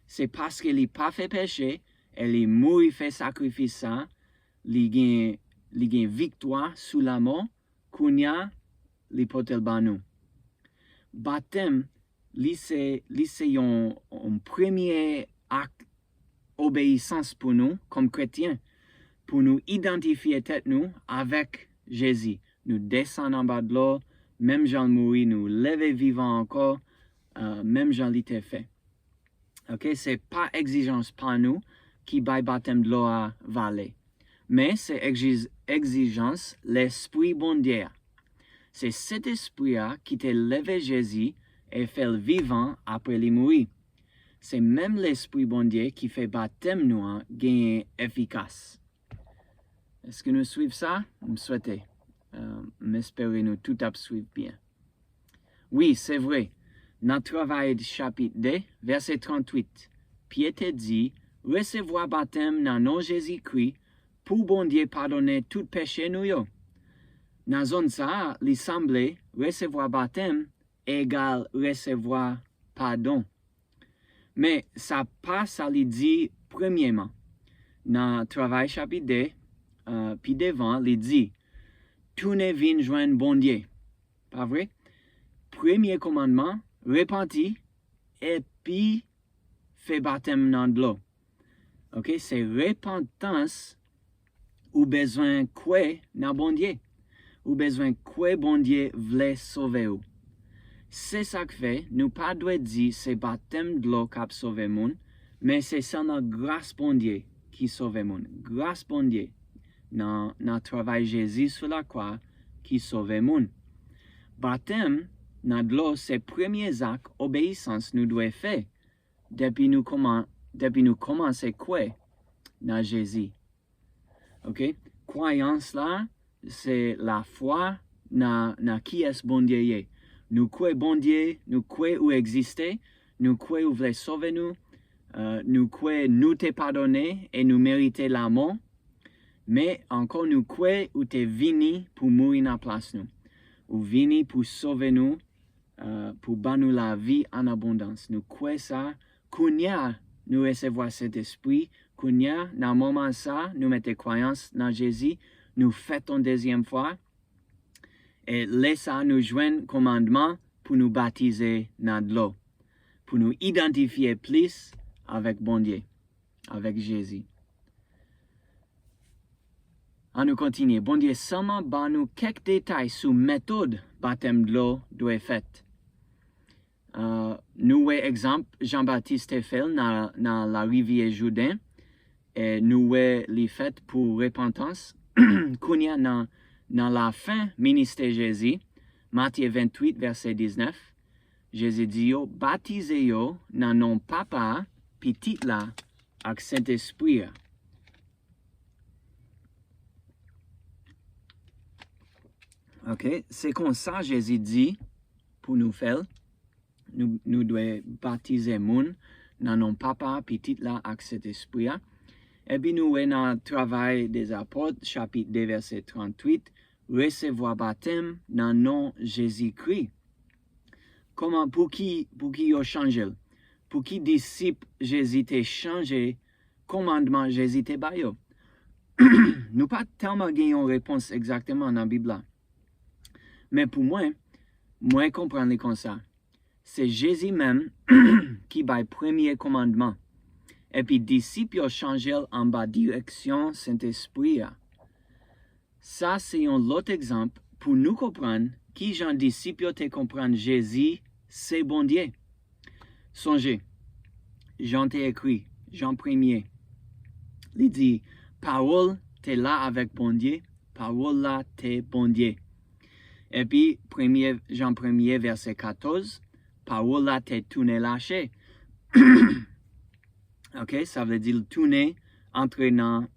Se paske li pa fè peche e li mouri fè sakrifis sa, li gen, li gen viktwa sou lanmò, kounye a, li pote l ban nou. Batèm, li se, li se yon, yon premye ak obeyisans pou nou, kòm kretyen, pou nou idantifye tèt nou avèk Jezi. Nou desann anba dlo, menm jan l mouri, nou leve vivan ankò, uh, menm jan li te fè. Ok, se pa egzijans pa nou ki bay batèm dlo a valè, men se egzi-, egzijans Lespri Bondye a. Se Sentespri a ki te leve Jezi e fè l vivan apre li mouri. Se menm Lespri Bondye ki fè batèm nou an genyen efikas. Èske nou swiv sa? M swete. Uh, m espere nou tout ap swiv byen. Wi, se vre. Nan Travay chapit de, vèsè tranntuit, Pyè te di, resevwa batèm nan non Jezikri pou Bondye padonnen tout peche nou yo. Nan zòn sa a, li sanble resevwa batèm egal resevwa padon. Men sa pa sa li di premyeman. Nan Travay chapit de, uh, pi devan, li di, tounen vin jwenn Bondye. Pa vre? Premye kòmandman, repanti, epi fè batèm nan dlo. Ok, se repantans ou bezwen kwè nan Bondye. Ou bezwen kwè Bondye vle sove w. Se sa k fè nou pa dwe di se batèm dlo k ap sove moun, men se sèlman gras Bondye ki sove moun. Gras Bondye nan, nan travay Jezi sou lakwa ki sove moun. Batèm nan dlo se premye zak obeyisans nou dwe fè depi nou kòman-, depi nou kòmanse kwè nan Jezi. Ok? Kwayans la, se lafwa nan, nan kiyès Bondye ye. Nou kwè Bondye, nou kwè ou egziste, nou kwè ou vle sove nou, uh, nou kwè nou te padone e nou merite lanmò, men ankò nou kwè ou te vini pou mouri nan plas nou. Ou vini pou sove nou, uh, pou ban nou lavi an abondans. Nou kwè sa, kounye a nou resevwa Sentespri, kounye a nan moman sa nou mete kwayans nan Jezi, nou fèt yon dezyèm fwa, e lè sa nou jwenn kòmandman pou nou batize nan dlo. pou nou idantifye plis avèk Bondye, avèk Jezi. Ann nou kontinye. Bondye sèlman ban nou kèk detay sou metòd batèm dlo dwe fèt. Uh, nou wè egzanp Jan Batis te fè l nan, nan Larivyè Jouden, e nou wè li fèt pou repantans. Kounye a nan, nan lafen ministè Jezi, Matye venntuit, vèsè diznèf, Jezi di yo, batize yo nan non Papa a, Pitit la, ak Sentespri a. Ok, se konsa Jezi di pou nou fè l. Nou, nou dwe batize moun nan non Papa, Pitit la ak Sentespri a. Epi nou wè nan Travay dèzapot, chapit de, vèsè tranntuit, resevwa batèm nan non Jezikri. Kòman, pou ki, pou ki yo chanje l? Pou ki disip Jezi te chanje kòmandman Jezi te ba yo? Nou pa tèlman gen yon repons egzakteman nan Bib la. Men pou mwen, mwen konprann li konsa. Se Jezi menm ki bay premye kòmandman. Epi disip yo chanje l anba direksyon Sentespri a. Sa se yon lòt egzanp pou nou konprann ki jan disip yo te konprann Jezi se Bondye. Sonje, Jan te ekri, Jan premye, li di, pawòl te la avèk Bondye, pawòl la te Bondye. Epi, premye, Jan premye, vèsè katòz, pawòl la te tounen lachè. Ok, sa vle di l tounen antre nan,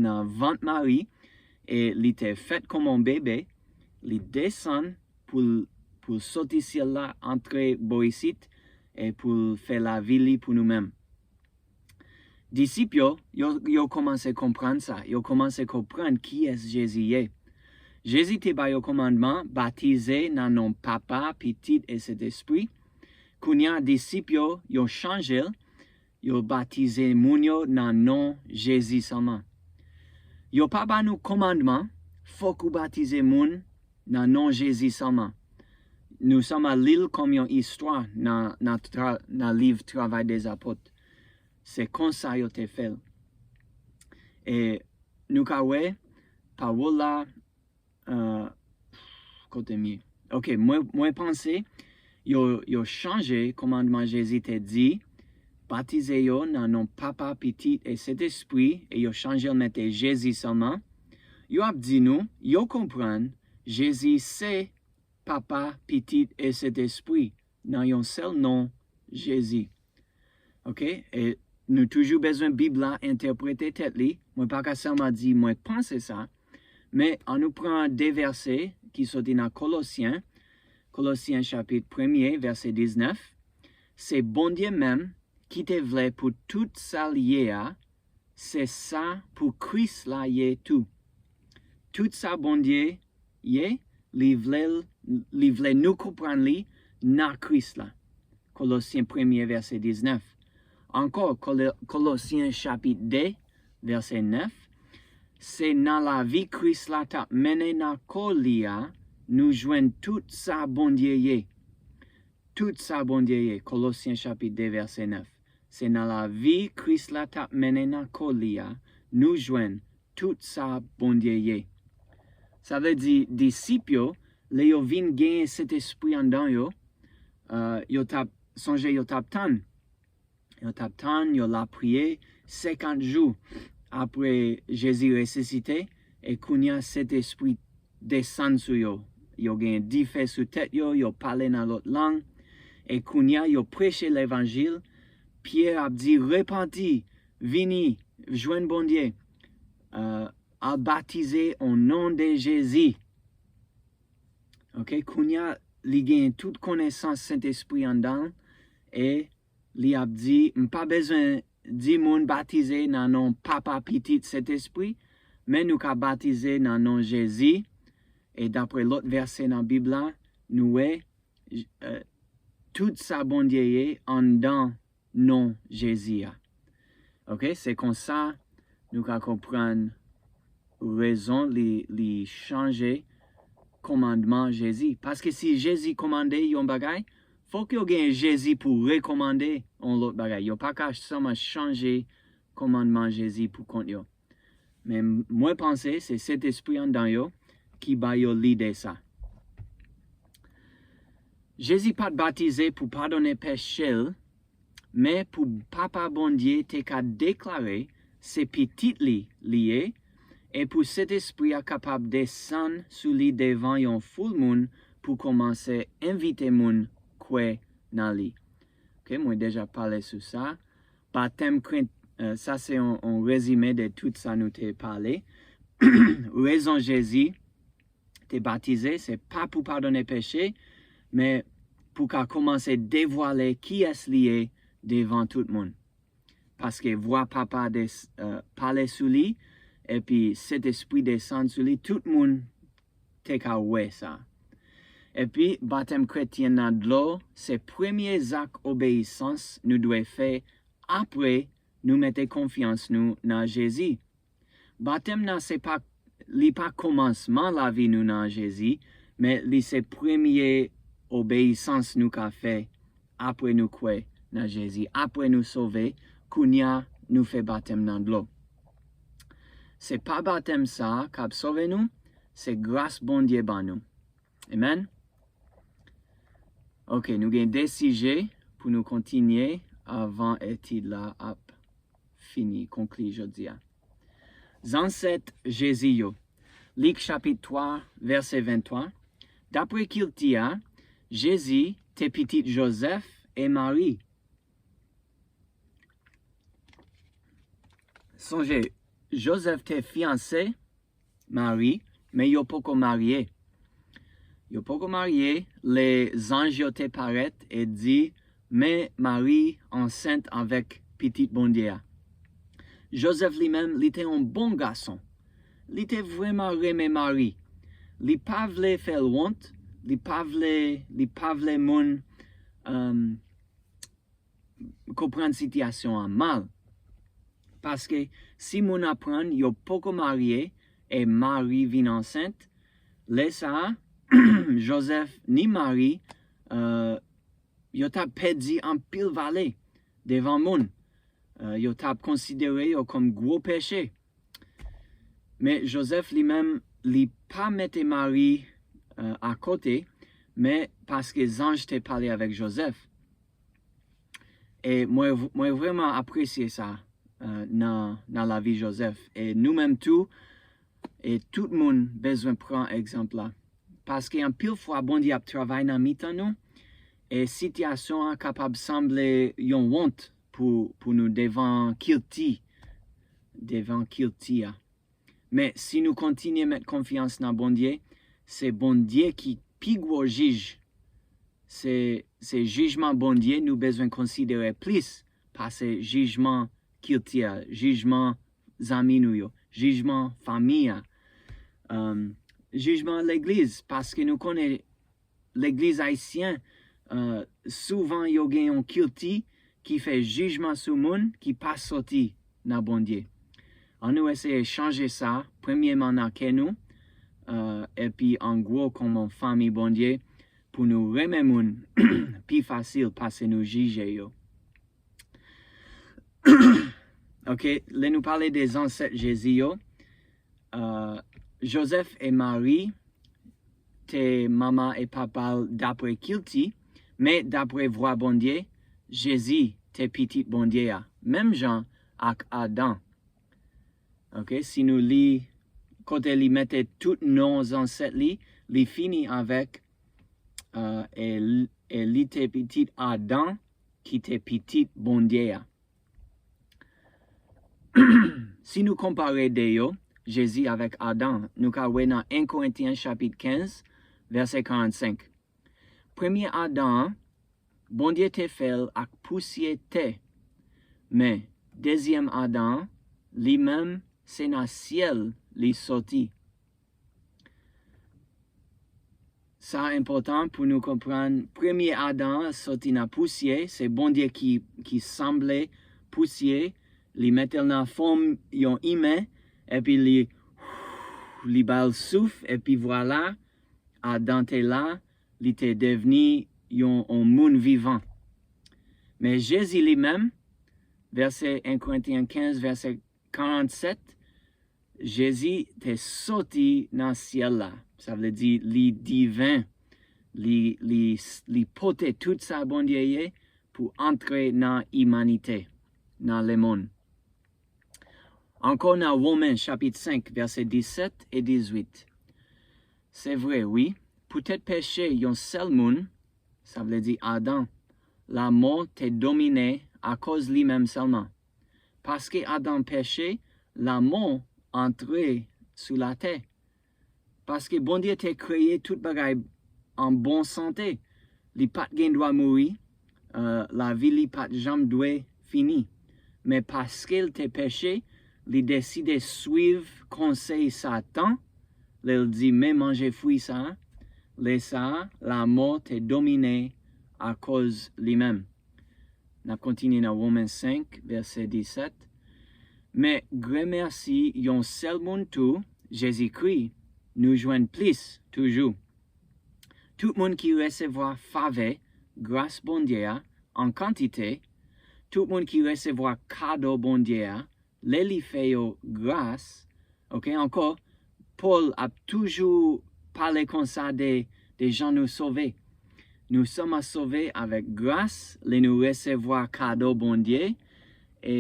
nan vant Mari, e li te fèt kòm yon bebe, li desann pou l, pou l soti syèl la, antre bò isit, e pou l fè lavi li pou nou menm. Disip yo, yo, yo kòmanse konprann sa, yo kòmanse konprann kiyès Jezi ye. Jezi te ba yo kòmandman, batize nan non Papa, Pitit e Sentespri. Kounye a, disip yo, yo chanje l, yo batize moun yo nan non Jezi sèlman. Yo pa ba nou kòmandman, fòk ou batize moun nan non Jezi sèlman. Nou sèlman li l kòm yon istwa nan, nan, tra, nan liv Travay dèzapot. Se konsa yo te fè l. E nou ka wè, pawòl la, uh, kote m ye? Ok, mwen, mwen panse yo, yo chanje kòmandman Jezi te di, batize yo nan non Papa, Pitit e Sentespri, e yo chanje l mete Jezi sèlman. Yo ap di nou, yo konprann Jezi se Papa, Pitit e Sentespri nan yon sèl non, Jezi. Ok? E nou toujou bezwen Bib la entèprete tèt li. Mwen pa ka sèlman di mwen panse sa, men ann nou pran de vèsè ki soti nan Kolosyen, Kolosyen chapit premye, vèsè diznèf. Se Bondye menm ki te vle pou tout sa l ye a, se sa pou Kris la ye tou. Tout sa Bondye ye, li vle, li vle nou konprann li nan Kris la. Kolosyen premye, vèsè diznèf. Ankò, Kolo, Kolosyen chapit de, vèsè nèf. Se nan lavi Kris la t ap mennen nan kò li a, nou jwenn tout sa Bondye ye. Tout sa Bondye ye, Kolosyen chapit de, vèsè nèf. Se nan lavi Kris la t ap mennen nan kò li a, nou jwenn tout sa Bondye ye. Sa vle di, disip yo, lè yo vin genyen Sentespri anndan yo, uh, yo t ap, sonje yo t ap tann. Yo t ap tann, yo lapriyè, senkant jou apre Jezi resisite, e kounye a Sentespri desann sou yo. Yo gen dife sou tèt yo, yo pale nan lòt lang, e kounye a yo preche levanjil. Pyè ap di, repanti, vini, jwenn Bondye, uh, al batize o non de Jezi. Ok, kounye a li gen tout konesans Sentespri anndan l, e li ap di, m pa bezwen di moun batize nan non Papa, Pitit, Sentespri, men nou ka batize nan non Jezi. E dapre lòt vèsè nan Bib la, nou wè, uh, tout sa Bondye ye anndan non Jezi a. Ok, se konsa nou ka konprann rezon li, li chanje kòmandman Jezi. Paske si Jezi kòmande yon bagay, Fòk yo gen Jezi pou rekòmande yon lòt bagay. Yo pa ka sèlman chanje kòmandman Jezi pou kont yo. Men mwen panse se Sentespri anndan yo ki ba yo lide sa. Jezi pa t batize pou padone peche l, men pou Papa Bondye te ka deklare se Pitit li li ye, e pou Sentespri a kapab desann sou li devan yon foul moun pou kòmanse envite moun kwè nan li. Ok, mwen deja pale sou sa. Batèm kre-, eh, sa se yon, yon rezime de tout sa nou te pale. Rezon Jezi te batize, se pa pou padone peche, men pou ka kòmanse devwale kiyès li ye devan tout moun. Paske vwa Papa de, eh, pale sou li, epi Sentespri desann sou li, tout moun te ka wè sa. Epi, batèm kretyen nan dlo, se premye zak obeyisans nou dwe fè apre nou mete konfyans nou nan Jezi. Batèm nan se pa, li pa kòmansman lavi nou nan Jezi, men li se premye obeyisans nou ka fè apre nou kwè nan Jezi, apre nou sove, kounya nou fè batèm nan dlo. Se pa batèm sa a k ap sove nou, se gras Bondye ban nou. Amen. Ok, nou gen de sijè pou nou kontinye avan etid la ap fini, konkli jodi a. Zansèt Jezi yo. Lik chapit twa, vèsè venntwa. Dapre kilti a, Jezi te pitit Jozèf e Mari. Sonje, Jozèf te fiyanse Mari, men yo poko marye. Yo poko marye, lè zanj yo te parèt e di, men Mari ansent avèk Pitit Bondye a. Jozèf li menm, li te yon bon gason. Li te vrèman renmen Mari. Li pa vle fè l wont, li pa vle, li pa vle moun, um, konprann sitiyasyon an mal. Paske si moun aprann yo poko marye e Mari vin ansent, lè sa a, Jozèf ni Mari, eh, yo t ap pèdi anpil vale devan moun. Eh, yo t ap konsidere yo kòm gwo peche. Men Jozèf li menm, li pa mete Mari, eh, akote, men paske zanj te pale avèk Jozèf. E mwen, mwen vrèman apresye sa, eh, nan, nan lavi Jozèf. E nou menm tou, e tout moun bezwen pran egzanp la. Paske anpil fwa, Bondye ap travay nan mitan nou, e sitiyasyon an kapab sanble yon wont pou, pou nou devan kilti, devan kilti a. Men si nou kontinye met konfyans nan Bondye, se Bondye ki pi gwo jij. Se, se jijman Bondye nou bezwen konsidere plis pase jijman kilti a, jijman zanmi nou yo, jijman fanmi a, um, jijman legliz, paske nou konnen legliz ayisyen, uh, souvan yo gen yon kilti ki fè jijman sou moun ki pa soti nan Bondye. Ann nou eseye chanje sa, premyèman nan kè nou, uh, epi an gwo kòm yon fanmi Bondye, pou nou renmen moun pi fasil pase nou jije yo. Ok, lè nou pale de zansèt Jezi yo, uh, Jozèf e Mari te manman e papa l dapre kilti, men dapre vwa Bondye, Jezi te pitit Bondye a, menm jan ak Adan. Ok, si nou li kote li mete tout non zansèt li, li fini avèk, uh, e, l- e li te pitit Adan, ki te pitit Bondye a. Si nou konpare de yo, Jezi avèk Adan, nou ka wè nan en Korentyen chapit kenz, vèsè karannsenk. Premye Adan an, Bondye te fè l ak pousye tè, men dezyèm Adan an, li menm, se nan syèl li soti. Sa enpòtan pou nou konprann, premye Adan an soti nan pousye, se Bondye ki, ki sanble pousye, li mete l nan fòm yon imen, epi li, li ba l souf, epi vwala, Adan te la, li te devni yon, yon moun vivan. Men Jezi li menm, vèsè en Korentyen kenz, vèsè karannsèt, Jezi te soti nan syèl la. Sa vle di li diven. Li, li, li pote tout sa Bondye ye pou antre nan imanite, nan lemonn. Ankò nan Women chapit senk, vèsè disèt e dizuit. Se vre, wi, poutèt peche yon sèl moun, sa vle di Adan, lanmò te domine akoz li menm sèlman. Paske Adan peche, lanmò antre sou latè. Paske Bondye te kreye tout bagay an bon sante. Li pa t gen dwa mouri, eh, lavi li pa t janm dwe fini. Men paske l te peche, li deside swiv konsèy Satan, lè l di, "Men manje fwi sa a." Lè sa a, lanmò te domine akoz li menm. N ap kontinye nan Women senk, vèsè disèt. Men, gremèsi yon sèl moun tou, Jezikri, nou jwenn plis toujou. Tout moun ki resevwa favè, gras Bondye a, an kantite, tout moun ki resevwa kado Bondye a, lè li fè yo gras, oke, ankò, Pòl ap toujou pale konsa de, de jan nou sove. Nou sèlman sove avèk gras, lè nou resevwa kado Bondye, e,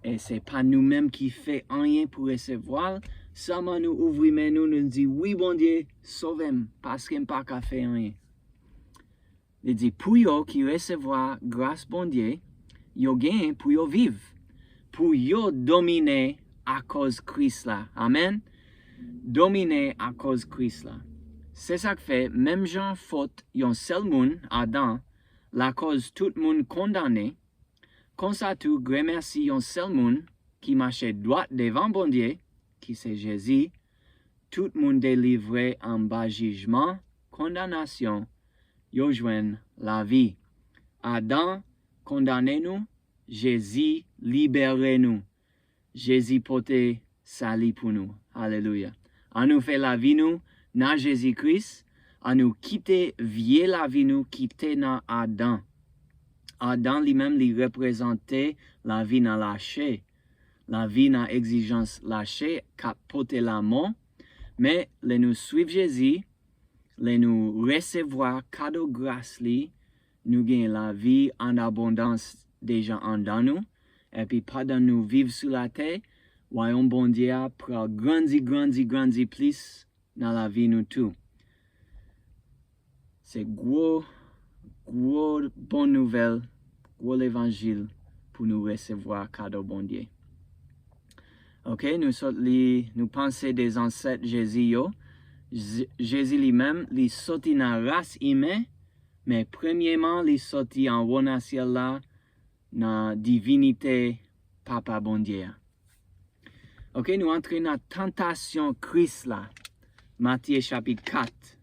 e se pa nou menm ki fè anyen pou resevwa l, sèlman nou ouvri men nou, nou di, "Wi, Bondye, sove m, paske m pa ka fè anyen." Li di, "Pou yo ki resevwa gras Bondye, yo genyen pou yo viv, pou yo domine akoz Kris la." Amèn. Domine akoz Kris la. Se sa k fè, menm jan fòt yon sèl moun, Adan, lakòz tout moun kondane, konsa tou, gremèsi yon sèl moun ki mache dwat devan Bondye, ki se Jezi, tout moun delivre anba jijman, kondanasyon, yo jwenn lavi. Adan kondane nou, Jezi libere nou. Jezi pote sali pou nou. Alelouya. Annou fè lavi nou nan Jezi Kris. Annou kite vye lavi nou ki te nan Adan. Adan li menm li reprezante lavi nan lachè. Lavi nan egzijans lachè k ap pote lanmò. Men, lè nou swiv Jezi, lè nou resevwa kado gras li, nou gen lavi an abondans deja anndan nou. Epi pandan nou viv sou latè, wayòm Bondye a pral grandi, grandi, grandi plis nan lavi nou tou. Se gwo, gwo bon nouvèl, gwo levanjil pou nou resevwa kado Bondye. Oke, nou sot li, nou panse de zansèt Jezi yo. Je- Jezi li menm, li soti nan ras imen, men premyeman, li soti anwo nan syèl la, nan divinite Papa Bondye a. Oke, nou antre nan tantasyon Kris la. Matye chapit kat.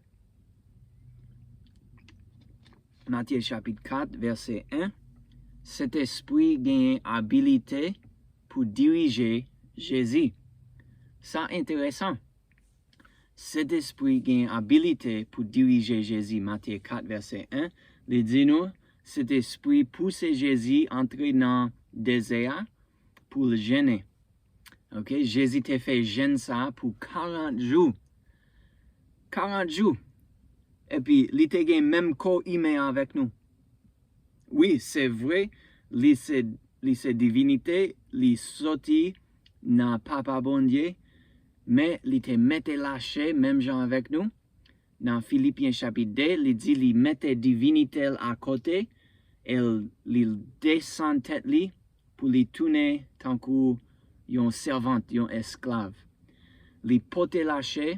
Matye chapit kat, vèsè en. Sentespri genyen abilite pou dirije Jezi. Sa enteresan. Sentespri gen abilite pou dirije Jezi. Matye kat, vèsè en, li di nou, Sentespri pouse Jezi antre nan dezè a pou l jennen. Oke, Jezi te fè jenn sa a pou karant jou. Karant jou. Epi, li te gen menm kò imen avèk nou. Wi, se vre, li se, li se divinite, li soti nan Papa Bondye, men li te mete lachè menm jan avèk nou. Nan Filipyen chapit de, li di li mete divinite l akote, e li desann tèt li pou li tounen tankou yon sèvant, yon esklav. Li pote lachè,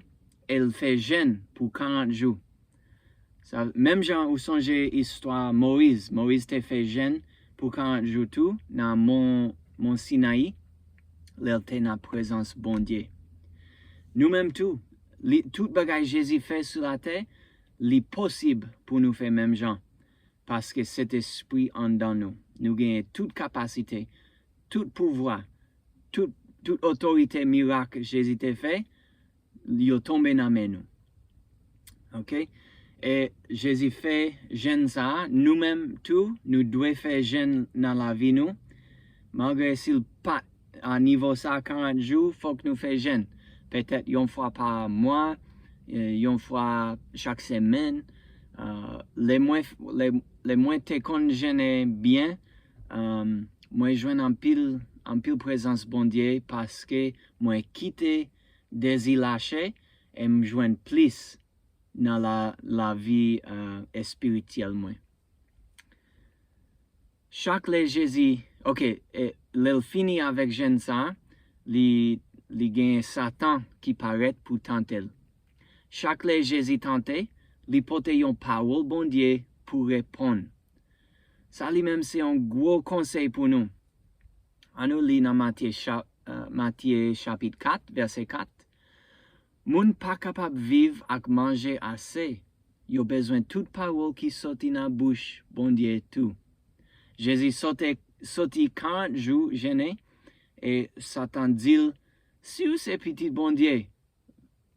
e l fè jenn pou karant jou. Sa, menm jan ou sonje istwa Moyiz. Moyiz te fè jenn pou karant jou tou nan mon, mon Sinayi, lè l te nan prezans Bondye. Nou menm tou, li, tout bagay Jezi fè sou latè, li posib pou nou fè menm jan. Paske Sentespri anndan nou. Nou genyen tout kapasite, tout pouvwa, tout, tout otorite mirak Jezi te fè, yo tonbe nan men nou. Oke? E Jezi fè jèn sa a, nou menm tou, nou dwe fè jèn nan lavi nou. Malgre si l pa t a nivo sa a karant jou, fòk nou fè jèn. Petèt yon fwa pa mwa, e, yon fwa chak semèn. E, lè mwen, lè, lè mwen te konn jennen byen, e, mwen jwenn anpil, anpil prezans Bondye paske mwen kite dezi lachè e m jwenn plis nan la, lavi, e, espirityèl mwen. Chak lè Jezi, oke, e, lè l fini avèk jèn sa a, li, li gen Satan ki parèt pou tante l. Chak lè Jezi tante, li pote yon pawòl Bondye pou reponn. Sa li menm se yon gwo konsèy pou nou. Ann nou li nan Matye, cha, e, Matye chapit kat, vèsè kat. Moun pa kapab viv ak manje ase. Yo bezwen tout pawòl ki soti nan bouch Bondye tou. Jezi sote, soti karant jou jennen, e Satan di l, "Si w se pitit Bondye,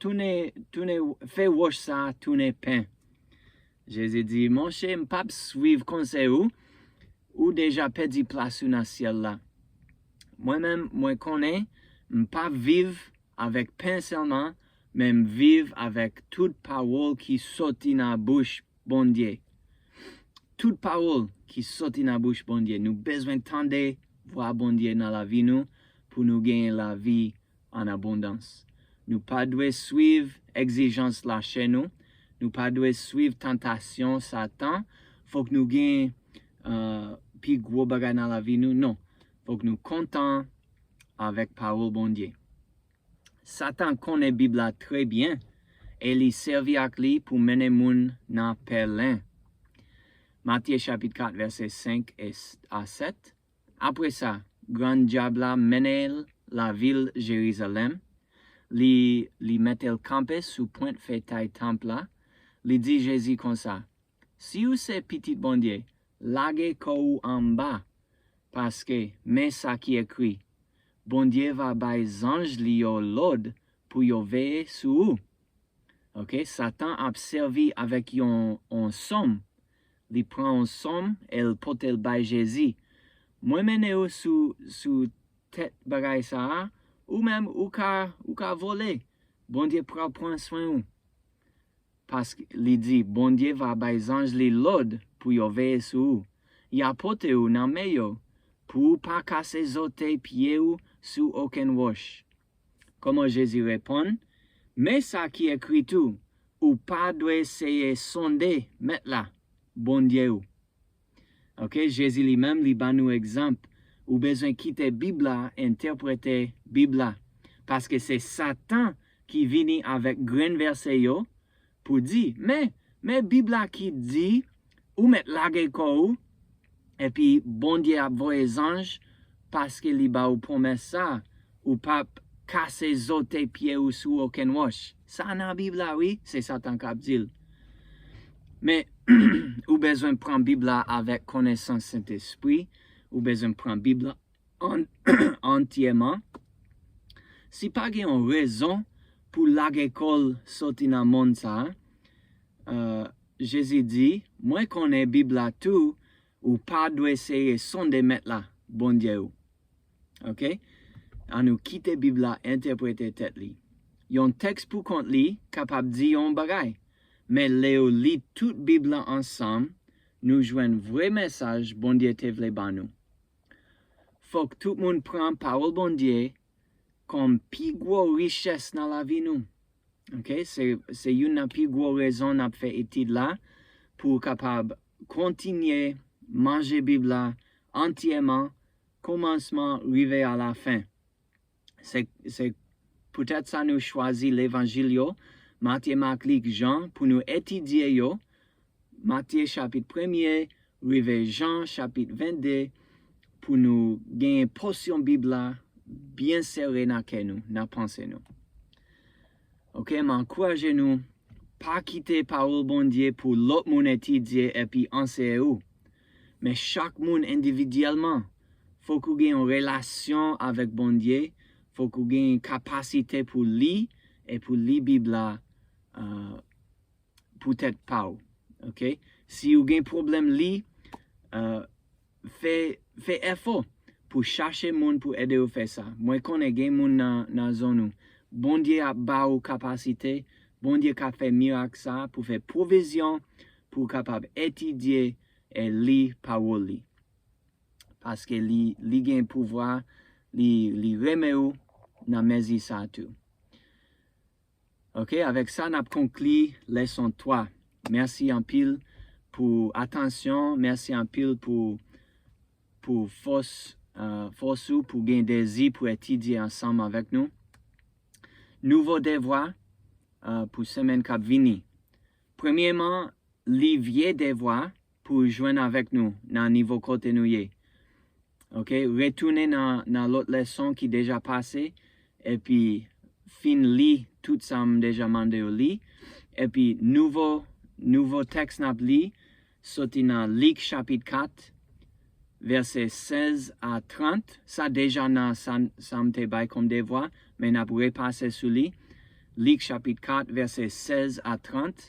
tounen, tounen, fè wòch sa a tounen pen." Jezi di, "Monchè, m p ap swiv konsèy ou, ou deja pèdi plas ou nan syèl la. Mwen menm, mwen konnen m p ap viv avèk pen sèlman, men m viv avèk tout pawòl ki soti nan bouch Bondye." Tout pawòl ki soti nan bouch Bondye. Nou bezwen tande vwa Bondye nan lavi nou pou nou genyen lavi an abondans. Nou pa dwe swiv egzijans lachè nou. Nou pa dwe swiv tantasyon Satan. Fòk nou gen, e, pi gwo bagay nan lavi nou. Non. Fòk nou kontan avèk pawòl Bondye. Satan konnen Bib la trè byen e li sèvi ak li pou mennen moun nan pèlen. Matye chapit kat, vèsè senk e s-, a sèt. Apre sa, grann dyab la mennen l lavil Jerizalèm. Li, li mete l kanpe sou pwent fètay tanp la. Li di Jezi konsa, "Si w se pitit Bondye, lage kò w anba, paske men sa ki ekri, Bondye va bay zanj li yo lòd pou yo veye sou ou." Oke, Satan ap sèvi avèk yon, yon sòm. Li pran yon sòm e l pote l bay Jezi. "Mwen mennen ou sou, sou tèt bagay sa a, ou menm ou ka, ou ka vole. Bondye pral pran swen ou." Paske li di, "Bondye va bay zanj li lòd pou yo veye sou ou. Y a pote ou nan men yo, pou ou pa kase zote pye ou sou okenn wòch." Kòman Jezi reponn? "Men sa ki ekri tou, ou pa dwe seye sonde Mèt la, Bondye ou." Oke, Jezi li menm, li ban nou egzanp. Ou bezwen kite Bib la entèprete Bib la. Paske se Satan ki vini avèk grenn vèsè yo pou di, "Men, men Bib la ki di, ou mèt lage kò ou, epi Bondye ap voye zanj, paske li ba ou pwomès sa, ou p ap kase zote pye ou sou okenn wòch." Sa nan Bib la, wi, se Satan k ap di l. Men, ou bezwen pran Bib la avèk konesans Sentespri. Ou bezwen pran Bib la an-, antyèman. Si pa gen yon rezon pou lage kò l soti nan monn sa a, e, Jezi di, "Mwen konnen Bib la tou, ou pa dwe seye sonde Mèt la, Bondye ou." Oke? An nou kite Bib la entèprete tèt li. Yon tèks pou kont li kapab di yon bagay, men lè w li tout Bib la ansanm, nou jwenn vrè mesaj Bondye te vle ban nou. Fòk tout moun pran pawòl Bondye kòm pi gwo richès nan lavi nou. Oke? Se, se youn nan pi gwo rezon n ap fè etid la, pou w kapab kontinye manje Bib la antyèman, kòmansman rive alafen. Se, se poutèt sa nou chwazi levanjil yo, Matye, Mak, Lik, Jan, pou nou etidye yo, Matye chapit premye, rive Jan chapit vennde, pou nou genyen pòsyon Bib la byen sere nan kè nou, nan panse nou. Oke, m ankouraje nou, pa kite pawòl Bondye pou lòt moun etidye epi anseye ou. Men chak moun endividyèlman, fòk ou gen yon relasyon avèk Bondye, fòk ou gen kapasite pou li e pou li Bib la, e, pou tèt pa w. Ok? Si w gen pwoblèm li, uh, fè, fè efò pou chache moun pou ede w fè sa. Mwen konnen gen moun nan, nan zòn ou. Bondye ap ba ou kapasite, Bondye ka fè mirak sa pou fè pwovizyon pou w kapab etidye e li pawòl li. Paske li, li gen pouvwa, li, li renmen ou nan mezi sa tou. Ok, avèk sa, n ap konkli lèson twa. Mèsi anpil pou atansyon, mèsi anpil pou, pou fòs, uh, fòs ou pou gen dezi pou etidye ansanm avèk nou. Nouvo devwa uh, pou semèn k ap vini. Premyèman, li vye devwa pou jwenn avèk nou nan nivo kote nou ye. Ok, retounen nan, nan lòt lèson ki deja pase, epi fin li tout sa m deja mande w li, epi nouvo, nouvo tèks n ap li, soti nan Lik chapit kat, vèsè sèz a trant, sa deja nan sa, sa m te bay kòm devwa, men n ap repase sou li. Lik chapit kat, vèsè sèz a trant,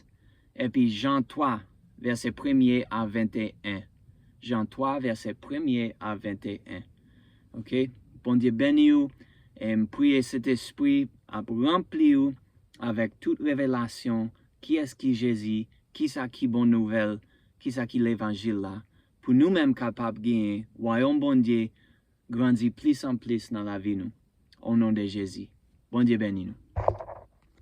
epi Jan twa, vèsè premye a venteyen. Jan twa, vèsè premye a venteyen. Ok? Bondye beni w, e m priye Sentespri ap ranpli w avèk tout revelasyon, kiyès ki Jezi, kisa ki bon nouvèl, kisa ki levanjil la, pou nou menm kapab genyen wayòm Bondye grandi plis an plis nan lavi nou. O non de Jezi. Bondye beni nou.